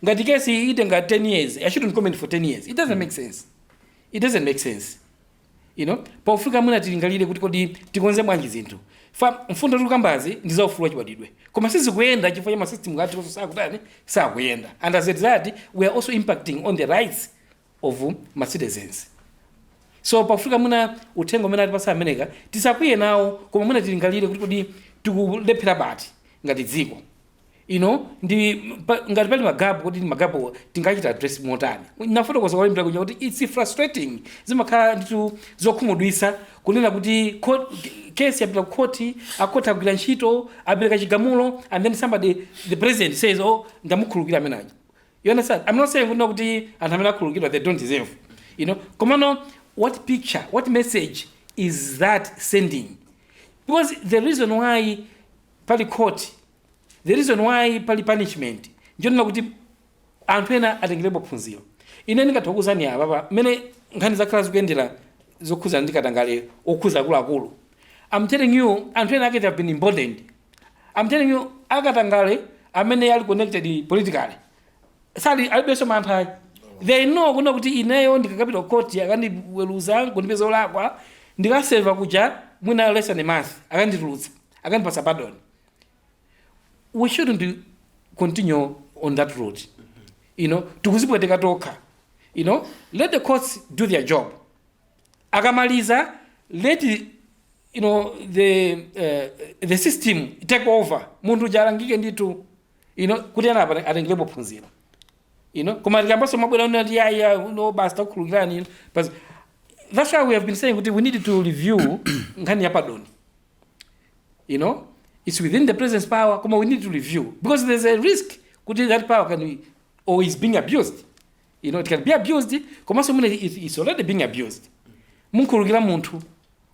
Ngati case itenga 10 years, I shouldn't comment for 10 years. It doesn't make sense. It doesn't make sense. Pofika mwina tilingalire kuti kodi tikonze bwanji zinthu. Fa mfundo tikukambazi ndi za ufulu wachibadwidwe, koma sizikuyenda chifukwa cha masystem athu sakutani, sakuyenda. And as a result, we are also impacting on the rights of ma citizens. So pafika mwina uthenga umene atipasa ameneka, tisakwiye nawo, koma mwina tilingalire kuti kodi tikulephera pati ngati dziko ndi ngati pali magapu, kuti magapu tingachita address motani. Nafotokoza kwalimbira kunya kuti it's frustrating, zimakhala nditu zokhumudwitsa kunena kuti case yapita ku court, akhoti agwira ntchito, apereka chigamulo, and then somebody, the president, says, "Oh, ndamukhululukira amenaja." You understand? I'm not saying kunena kuti anthu amene akhululukidwa, they don't deserve. Komano what picture, what message is that sending? Because the reason why pali court, the reason why pali punishment, njonena kuti anthu ena atengerepo phunziro. Ine ndingathokozani apa pa mmene nkhani zakhala zikuyendera zokhuzana ndi katangale okhuza akuluakulu. I'm telling you, anthu ena ake have been emboldened. I'm telling you, akatangale amene ali connected politically sali alibenso mantha ayi. They know kuna kuti ineyo ndikakapita ku court, akandiweruza kundipeza olakwa, ndikaseva kuja mwina less than a month, akanditulutsa, akandipasa pardon. We shouldn't continue on that route. Tikuzipweteka tokha. Let the courts do their job. Akamaliza, let the system take over. Munthu uja alangike ndithu kuti ana apa atengerepo phunziro. Koma tikambaso mabwera unati yaya no, basi, takukhululukirani. But that's why we have been saying kuti we need to review nkhani ya pardon. It's within the president's power, koma we need to review because there's a risk kuti that power can be or is being abused. It can be abused, komanso mwina it's already being abused. Munkhululukira munthu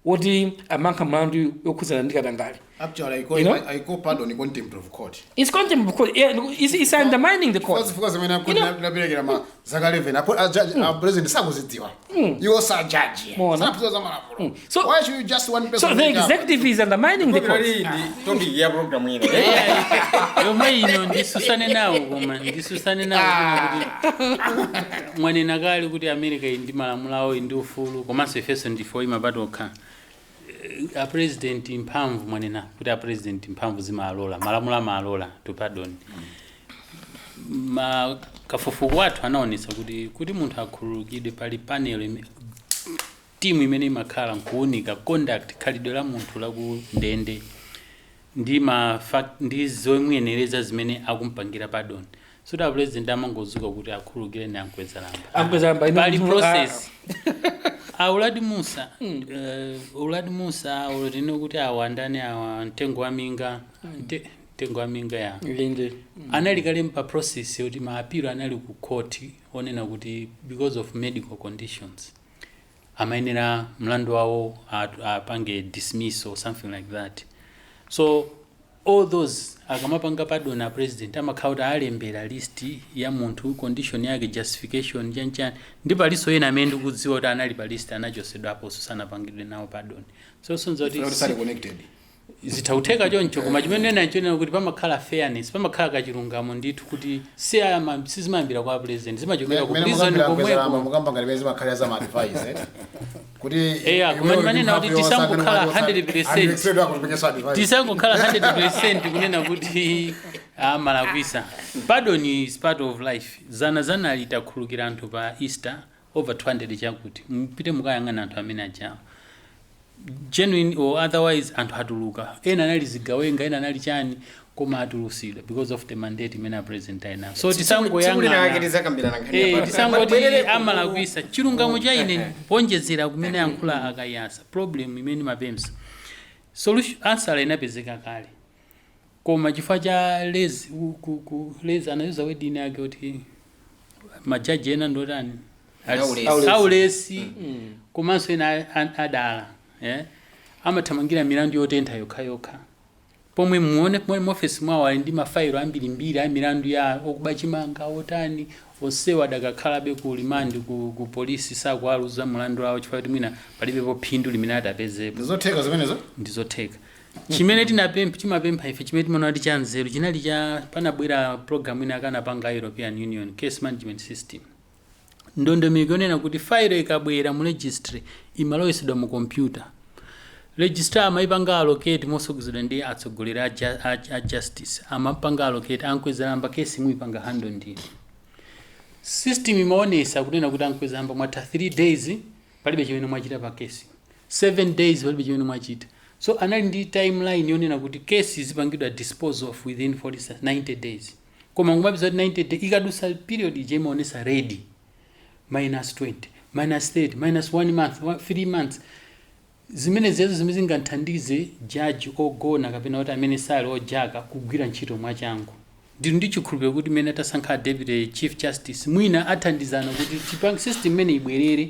woti amankha mlandu yokhuzana ndi katangale. Actually, I call, You know? I call pardon contempt of court. It's contempt of court. Yeah, it's undermining the court. Zifukwa zimene naperekera ma zaka 11 a president sakuzidziwa. Iwo sa judge. Mona. Sanaphunzira za malamulo. So- Why should you just one person So the wake up? executive is undermining the court. Ndi topic ya program ino. Yomwe ino ndisusane nawo, koma ndisusane nawo kuti mwanena kale kuti America iyi ndi malamulo awo, ndi ufulu, komanso ifenso ndife oyima patokha. A president mphamvu, mwanena kuti a president mphamvu zimalola, malamulo amalola to pardon. Ma kafukufuku athu anaonetsa kuti munthu akhululukidwe, pali panel timu imene imakhala nkuunika conduct, khalidwe la munthu la ku ndende ndi ma fact ndi zomuyenereza zimene akumpangira pardon. So da president amangozuka kuti akhululukire ni ankweza lamba. Ankweza lamba, Pali process. Auladi Musa, Uladi Musa, ulotine kuti awa ndani awa, mtengo wa minga, mtengo wa minga ya Linde. Anali kale pa process yoti maapilo anali ku court, onena kuti because of medical conditions amayenera mlandu wawo apange dismiss or something like that. So all those akamapanga pardon a president, amakhala kuti alembera list ya munthu, condition yake, justification, chanchani. Ndi palinso ena amene ndikudziwa kuti anali pa list, anachosedwapo, sanapangidwe nawo pardon. So sonza kuti Kuti sali connected. Zithakutheka choncho, koma chimene nacho kuti pamakhala fairness, pamakhala kachilungamo ndithu, kuti si sizimayambira kwa president, zimachokera ku prison komweko. Mukamba ngati pezi makhalira za ma advice, eh? Kuti Eya, koma ndimanena kuti tisangokhala 100%. Tisangokhala 100% kunena kuti amalakwisa. Pardon is part of life. Zana zana litakhulukira anthu pa Easter, over 200 chakuti mpite mukayang'ana anthu amene ajawo, genuine or otherwise, anthu atuluka. Ena anali zigawenga, ena anali chani, koma atulusidwa because of the mandate imene a president ali nayo. So Tsiku linake tisangoyang'ana tizakambirana nkhani ya pardon. Tisangoti amalakwisa. Chilungamo cha ine, ponjezera kumene yankhula akayasa, problem imene mapemsa solution, answer inapezeka kale, koma chifukwa cha lazy, lazy anayuza word ine yake kuti majaji ena ndotani? Aulesi. Aulesi, komanso ena adala, eh? Amathamangira milandu yotentha yokhayokha, pomwe muone mwe muofesi mwawo ali ndi mafailo ambirimbiri a milandu ya okuba chimanga, otani. Onsewa adakakhalabe ku remand, ku polisi, sakualuza mulandu wawo chifukwa kuti mwina palibepo phindu limene adapezepo. Ndizotheka zimenezo? Ndizotheka. Chimene tinapempha, chimapempha ife, chimene timaona kuti cha nzeru chinali cha panabwera program ina akanapanga European Union case management system, ndondomeko yonena kuti file ikabwera mu registry imalowesedwa mu computer, registrar amayipanga allocate mosogozedwa ndi atsogoleri a justice, amapanga allocate a Mkwezalamba, kesi muyipanga handle ndini. System imaonesa kunena kuti a Mkwezalamba mwatha 3 days palibe chimene mwachita pa kesi, 7 days palibe chimene mwachita. So anali ndi timeline yonena kuti kesi zipangidwa dispose of within 40, 90 days. Koma ngumapeza kuti 90 day ikadusa, period ije imaonesa ready, minus 20, minus 30, minus 1 month, 3 months. Zimene zezo zimene zingathandize jaji ogona kapena kuti amene sali ojaka kugwira ntchito mwachangu. Ndili ndi chikhulupiriro kuti mmene atasankha deputy chief justice, mwina athandizana kuti system imene ibwerere,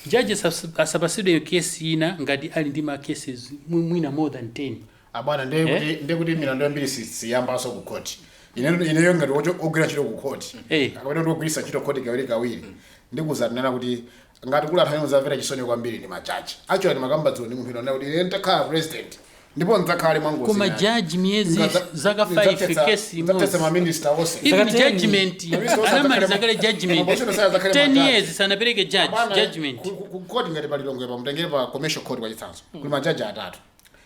jaji asapasidwe kesi ina ngati ali ndi ma cases mwina more than 10. Abwana, ndiye kuti, ndiye kuti milandu yambiri siyambanso ku court. Ineyo ngati ogwira ntchito ku court kapena kuti ogwiritsa ntchito court kawiri kawiri, ndikuzanena kuti ngati kuli anthu amene muzamvera chisoni kwambiri ndi majaji. Actually, ndimakamba dzulo ndi munthu ina kuti ine nditakhala president, ndipo ndidzakhale mwangozi, Koma jaji miyezi, zaka 5, kesi imodzi, imodzi. Maminista onse. Even Zaka 10. judgment Maminista onse anamaliza kale judgment. Maposition sadzakhale 10 majaji. years sanapereke judge Abana, judgment. ku court ngati palilongwe, pamutengere pa commercial court kwachitsanzo, kuli majaji atatu,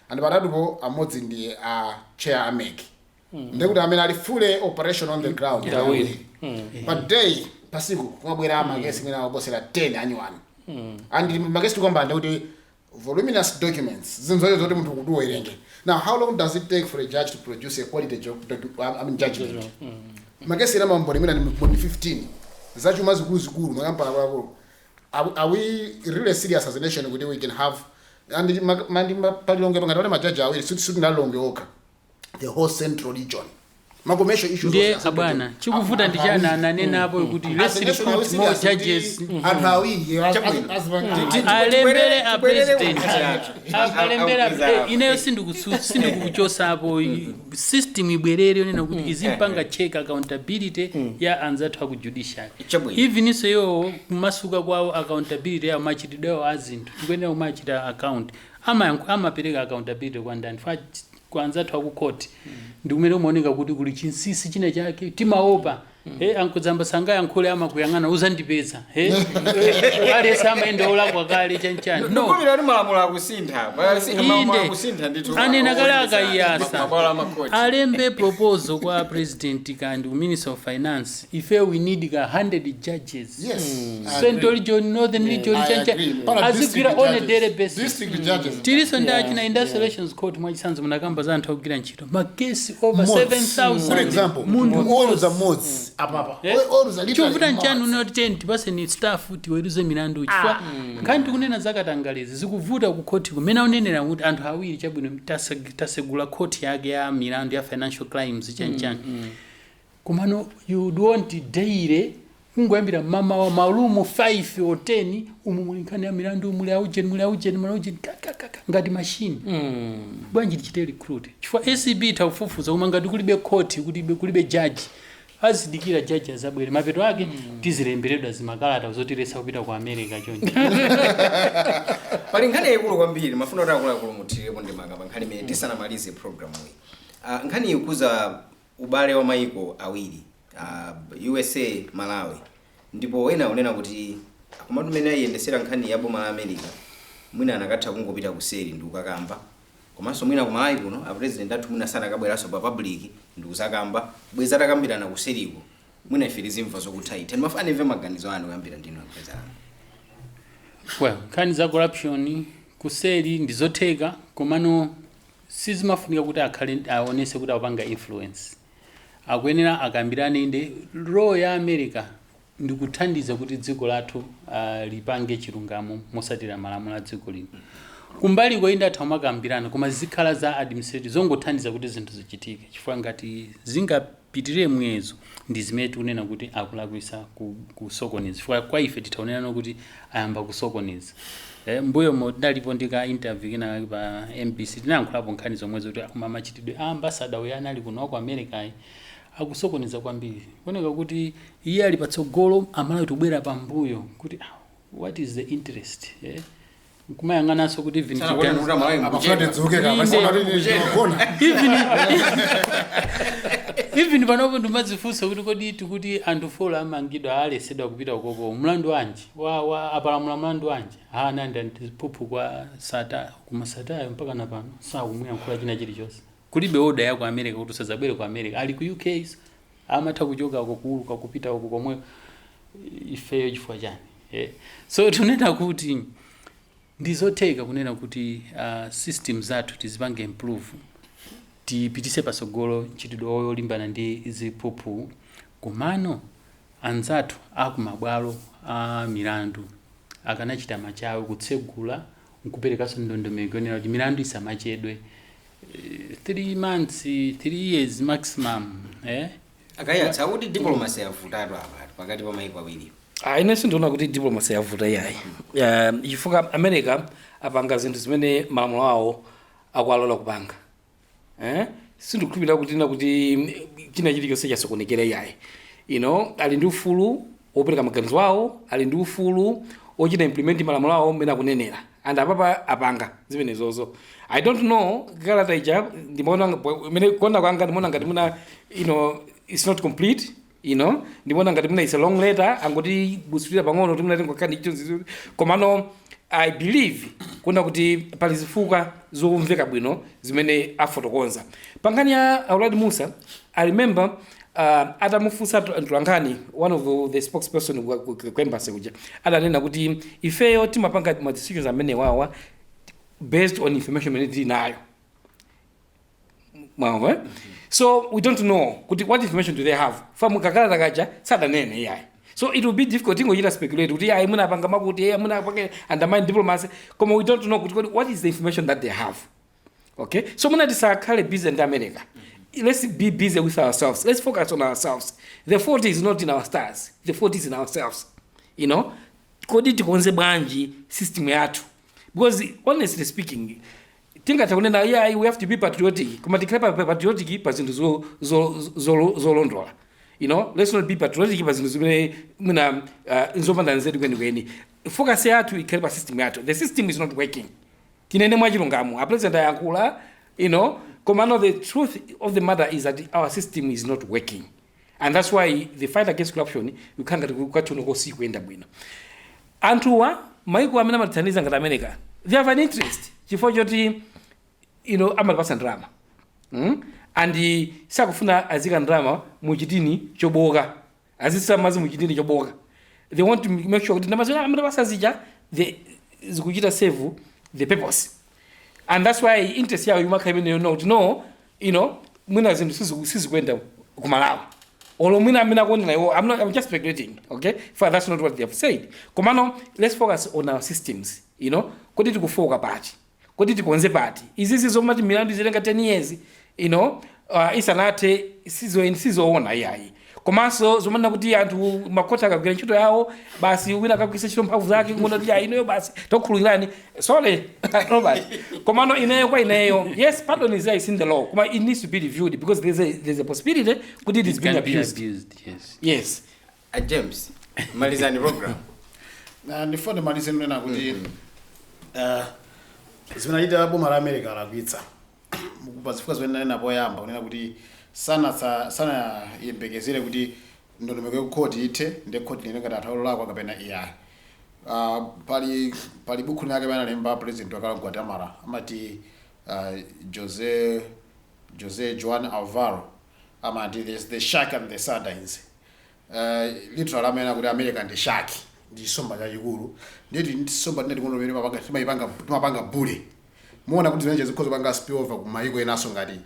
and patatupo amodzi ndi a chair a MEC, ndekuti amene ali fully operation on the ground ndi awiri. Pa day, pasiku kumabwera makesi mwina aposera 10 anyuwani, and makesi tikamba ndekuti voluminous documents, zinthu zote zoti munthu kuti uwerenge. Now, how long does it take for a judge to produce a quality I mean, judgment? Makesi ena mamboni mwina ni mboni 15, zachuma zikuluzikulu, makampani akuluakulu. Are we really serious as a nation kuti we can have and palilongwe pangati pale majaji awiri, sitinalongwe okha, the whole central region, ma commercial issues Ndiye onse. abwana, chikuvuta ndi chani? Ananenapo kuti let's recruit more judges. Anthu awiri. Alembere a president, alembere. Akupeza. Ineyo sindikukuchosapo. System ibwerere yonena kuti izimpanga check accountability ya anzathu aku judiciary. Chabwino. Even iso iwo kumasuka kwawo, accountability yawo, machitidwe awo a zinthu, tikuyenera kumachita account, amapereka accountability kwa ndani? Fa kwa anzathu aku court ndi kumene umaoneka kuti kuli chinsinsi china chake, timaopa. A Mkwezalamba sangayankhule, amakuyang'ana, uzandipeza. Aliyense amayenda olakwa kale, chanchani, no. Ndikupira kuti malamulo akusintha. Inde. Akusintha ndithu. Anena kale akayiyasa. Mabwalo amakoti. Alembe proposal kwa president kandi minister of finance, ife we need ka 100 judges. Yes. Central region, northern region, I chancha agree. Pana azigwira district on a judges. daily basis. District judges. Tiliso ndi achina industrial relations court, mwachitsanzo, munakamba za anthu akugwira ntchito, makesi over Mmodzi. 7000. For example, Munthu oweruza mmodzi apapa. Oweruza literally Chovuta nchani? mmodzi. Unoti teni tipaseni staff tiweruze milandu, chifukwa nkhani tikunena zakatangalezi zikuvuta ku khoti kumene aunenera kuti anthu awiri. Chabwino, tasegula khoti yake ya milandu ya financial crimes, chanchani, komano you would want daily kungoyambira mama wa malumu 5 or 10, umu muli nkhani ya milandu, muli aujeni, muli aujeni, muli aujeni, kakakaka ngati machine. Bwanji tichite recruit? Chifukwa ACB itakufufuza, koma ngati kulibe khoti, kulibe judge, azidikira jaji azabwere, mapeto ake tizilemberedwa zimakalata zotilesa kupita ku America chonje. Pali nkhani yayikulu kwambiri, mafuna kuti akuluakulu muthirepo ndemanga pa nkhani imene tisanamalize programu iyi. Nkhani iyi ikuza ubale wa mayiko awiri, USA, Malawi, ndipo ena unena kuti komatu mmene ayiyendesera nkhani ya boma la America, mwina anakatha kungopita kuseri ndi kukakamba, komanso mwina ku Malawi kuno a president athu mwina sanakabweranso pa public ndi kuzakamba, bweza atakambirana kuseriko, mwina ife tizimva zokutha itha. Ndimafuna ndimve maganizo anu kuyambira ndinu a Mkwezalamba. Well, nkhani za corruption kuseri ndi zotheka, komano sizimafunika kuti akhale aonese kuti akupanga influence. Akuyenera akambirane. Inde, role ya America ndikuthandiza kuti dziko lathu lipange chilungamo mosatira malamulo a dziko lino. Kumbaliko inde atha kumakambirana, koma zikhala za administrative, zongothandiza kuti zinthu zichitike, chifukwa ngati zingapitirire muyezo ndi zimene tikunena kuti akulakwisa kusokoneza, chifukwa kwa ife tithaonera kuti ayamba kusokoneza. Mbuyo mo ndalipo ndika interview kena pa MBC, tinayankhulapo nkhani zomwe zoti koma machitidwe a ambassador uyo anali kuno ku America ayi. Akusokoneza kwambiri, kuoneka kuti iye ali patsogolo, Amalawi tubwera pambuyo, kuti ah, what is the interest, eh? Nkumayang'ananso kuti even Sanakuona kuti Amalawi Amafuna mukuchedwa. tidzuke kapa, Inde. gona. Even panopo ndimadzifunsa kuti kodi tikuti anthu 4 amangidwa, alesedwa kupita ukoko, mlandu wanji wa apalamula mlandu wanji? Anandi ziphuphu kwa Sata, kuma Satayo mpaka na pano sakumuyankhula china chilichonse. Kulibe order ya ku America kuti usadzabwere ku America. Ali ku UK, amatha kuchoka uko, kuuluka kupita uko komwe. Ifeyo chifukwa chani, eh? So tunena kuti ndizotheka kunena kuti system zathu tizipange improve, tipitise pasogolo mchitidwe wolimbana ndi ziphuphu. Komano anzathu akumabwalo a milandu akanachita machawi kutsegula nkuperekanso ndondomeko yonena kuti milandu isamachedwe 3 months, 3 years maximum, eh? Akayatsa kuti diplomacy yavutatu apa pakati pa maiko awiri. Ah, ine sindiona kuti diplomacy yavuta iyayi, chifukwa America apanga zinthu zimene malamulo awo akualola kupanga, eh? Sindikukhulupirira kuti na kuti china chilichonse chasokonekera iyayi. Ali ndi ufulu wopereka maganizo awo, ali ndi ufulu ochita implement malamulo awo mmene akunenera, and apapa apanga zimenezozo. I don't know, kalata ija ndimaona imene kuona kwanga ndimaona ngati muna it's not complete. Ndimaona ngati muna it's a long letter, angoti busulira pang'ono kuti muna tingokhala ndi. Komano I believe kuona kuti pali zifukwa zomveka bwino zimene afotokoza. Pankhani ya Aulad Musa, I remember atamufunsa mtolankhani, one of the spokesperson ku embassy kuja, adanena kuti ifeyo timapanga ma decisions amene wawa based on information imene tili nayo. Mwamva, eh? So we don't know kuti what information do they have. Fa mukakalata kaja sadanene iyayi, so it will be difficult tingochita speculate kuti ayi, munapanga makuti, eh, munapanga undermine diplomacy, koma we don't know kuti what is the information that they have. Okay, so muna tisakhale busy ndi America. Let's be busy with ourselves. Let's focus on ourselves. The fault is not in our stars, the fault is in ourselves. Kodi tikonze bwanji system yathu? Because honestly speaking, tingatha kunena, yeah, we have to be patriotic, koma tikhale patriotic pa zinthu zolondola. Let's not be patriotic pa zinthu zimene mwina nzopanda nzeru kwenikweni. Focus yathu ikhale pa system yathu. The system is not working, tinene mwachilungamo. A president ayankhula, koma no, the truth of the matter is that our system is not working, and that's why the fight against corruption ikukhala ngati kwathuno kosikuyenda bwino. Anthuwa, maiko amene amatithandiza ngati America, they have an interest chifukwa choti amatipasa ndalama, And sakufuna azika ndalama muchitini choboka, azisa madzi muchitini choboka. They want to make sure kuti ndalama zimene amatipasa zija zikuchita serve the purpose, and that's why interest yawo imakhala imeneyo, no, kuti no, mwina zinthu sizikuyenda kumalawi olo mwina amene akuonera iwo. I'm not, I'm just speculating, okay, for that's not what they have said. Komano let's focus on our systems. Kodi tikufoka pati? Kodi tikonze pati? Izizi zomati milandu izitenga 10 years isanathe sizoona iyayi. Komanso zomanena kuti anthu makhoti akagwira ntchito yawo basi, wina akagwisa ntchito mphamvu zake kuona kuti ineyo basi tokhululirani. Sorry, Robert, komano ineyo, kwa ineyo, yes, pardon is there, it's in the law, koma it needs to be reviewed because there's a possibility kuti it is It being can be abused. Abused, yes. Yes. A James, malizani program. Na ndifuna ndimalize nena kuti zimene achita boma la America alakwitsa pa zifukwa zimene ndanena poyamba, kunena kuti sanayembekezere kuti ndondomeko ya khoti ithe, ndi khoti linene ngati anthu alolakwa kapena iyayi. Pali buku linake pamene analemba president wakale wa Guatemala, amati Jose Juan Alvaro, amati there's the shark and the sardines. Literally amene kuti America ndi shark, ndi chisomba chachikulu, nditi chisomba tinati kuno pamene mapanga timayipanga timapanga bully. Muona kuti zimene zikhoza panga spill over ku mayiko enaso, ngati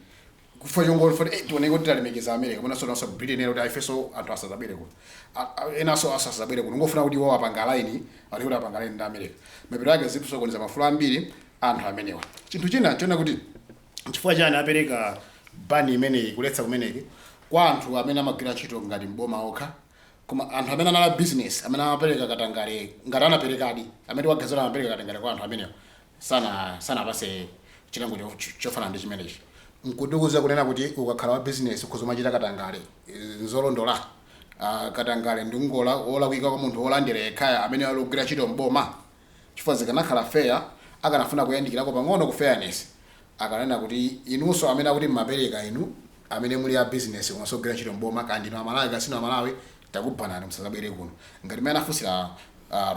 kufa chongolo foti tioneke kuti talemekeza America, munaso naso Britain ena kuti aifeso anthu asadzabwere kuno. Enaso asadzabwere kuno, ngofuna kuti iwo apanga line ali kuti apanga line ndi America. Mapeto ake zikusokoneza mafulo ambiri anthu amenewa. Chinthu china chona kuti chifukwa chani apereka ban imeneyi, kuletsa kumeneki kwa anthu amene amagwira ntchito ngati mboma okha, koma anthu amene anala business, amene amapereka katangale, ngati anaperekadi, amene wagazera amapereka katangale kwa anthu amenewa, sana sanapase chilango chofanana ndi chimenechi. Nkutikuza kunena kuti ukakhala wa business ukhoza machita katangale, nzolondola? Katangale ndi ngola olakwika kwa munthu wolandira yekhaya amene ali kugwira ntchito mboma? Chifukwa zikanakhala fair, akanafuna kuyandikirako pang'ono ku fairness, akanena kuti inunso amene akuti mmapereka, inu amene muli a business komanso kugwira ntchito mboma, kandi inu Amalawi kasino Amalawi, takubanani, musazabwere kuno. Ngati mmene anafunsira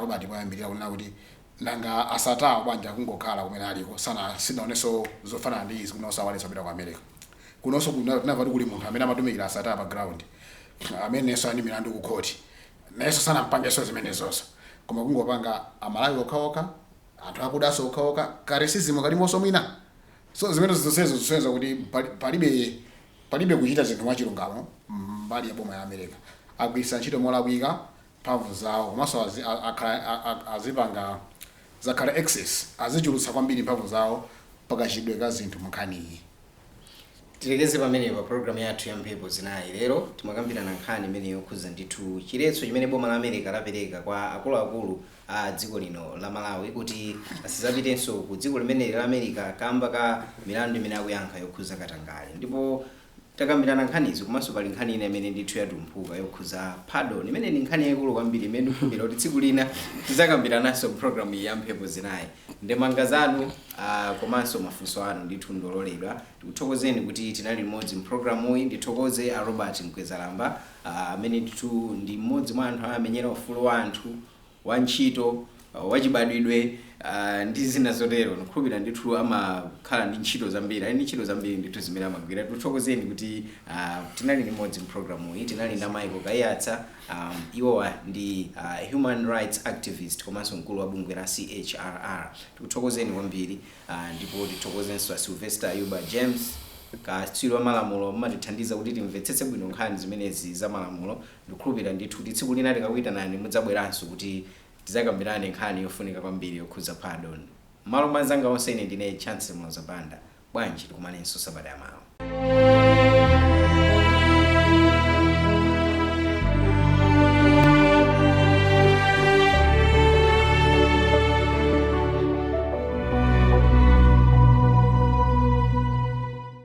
Robert poyambirira kunena kuti nanga asatawo bwanji akungokhala kumene aliko, sana sinaonenso zofanana ndi izi kunonso awaletsa kupita ku America. Kunonso tinamva kuti kuli munthu amene amatumikira asatawa pa ground amenenso ali milandu ku khoti, nayenso sanampangenso zimenezonso, koma kungopanga Amalawi okhaokha, anthu akudaso okhaokha, ka racism kalimonso mwina. So zimene zonsezo zisonyeza kuti palibe kuchita zinthu mwachilungamo mbali ya boma ya America. Agwiritsa ntchito molakwika mphamvu zawo, komanso azipanga zakhala excess, azichulutsa kwambiri mphamvu zawo pakachidwe ka zinthu munkhaniyi. Tilekeze pamenepa programu yathu ya Mphepo Zinayi. Lero timakambirana nkhani imene yokhuza ndithu chiletso chimene boma la America lapereka kwa akuluakulu a dziko lino la Malawi kuti asazapitenso ku dziko limeneli la America kamba ka milandu imene akuyankha yokhuza katangale. Ndipo takambirana nkhanizi, komanso pali nkhani ina imene ndithu yatumphuka yokhuza pardon, imene ndi nkhani yayikulu kwambiri imene ndikukhulupirira kuti tsiku lina tizakambirananso programu iyi ya Mphepo Zinayi. Ndemanga zanu komanso mafunso anu ndithu ndololedwa. Tikuthokozeni kuti tinali limodzi mpulogalamuyi. Ndithokoze a Robert Mkwezalamba, amene ndithu ndi mmodzi mwa anthu amenyera ufulu wa anthu wa ntchito, wachibadwidwe, ndi zina zotero. Ndikukhulupirira ndithu amakhala ndi ntchito zambiri, ali ndi ntchito zambiri ndithu zimene amagwira. Tikuthokozeni kuti tinali limodzi mpulogalamuyi. Tinali ndi Michael Kaiyatsa, iwowa ndi human rights activist komanso mkulu wa bungwe la CHRR. Tikuthokozeni kwambiri. Ndipo tithokozenso a Sylvester Ayuba James, katswiri wa malamulo, mmatithandiza kuti timvetsetse bwino nkhani zimenezi za malamulo. Ndikukhulupirira ndithu kuti tsiku lina tikakuyitanani mudzabweranso kuti tidzakambirane nkhani yofunika kwambiri yokhuza pardon. Malo mwa anzanga onse, ine ndine Chance Mlozabanda. Bwanji tikumanenso sabata yamawa.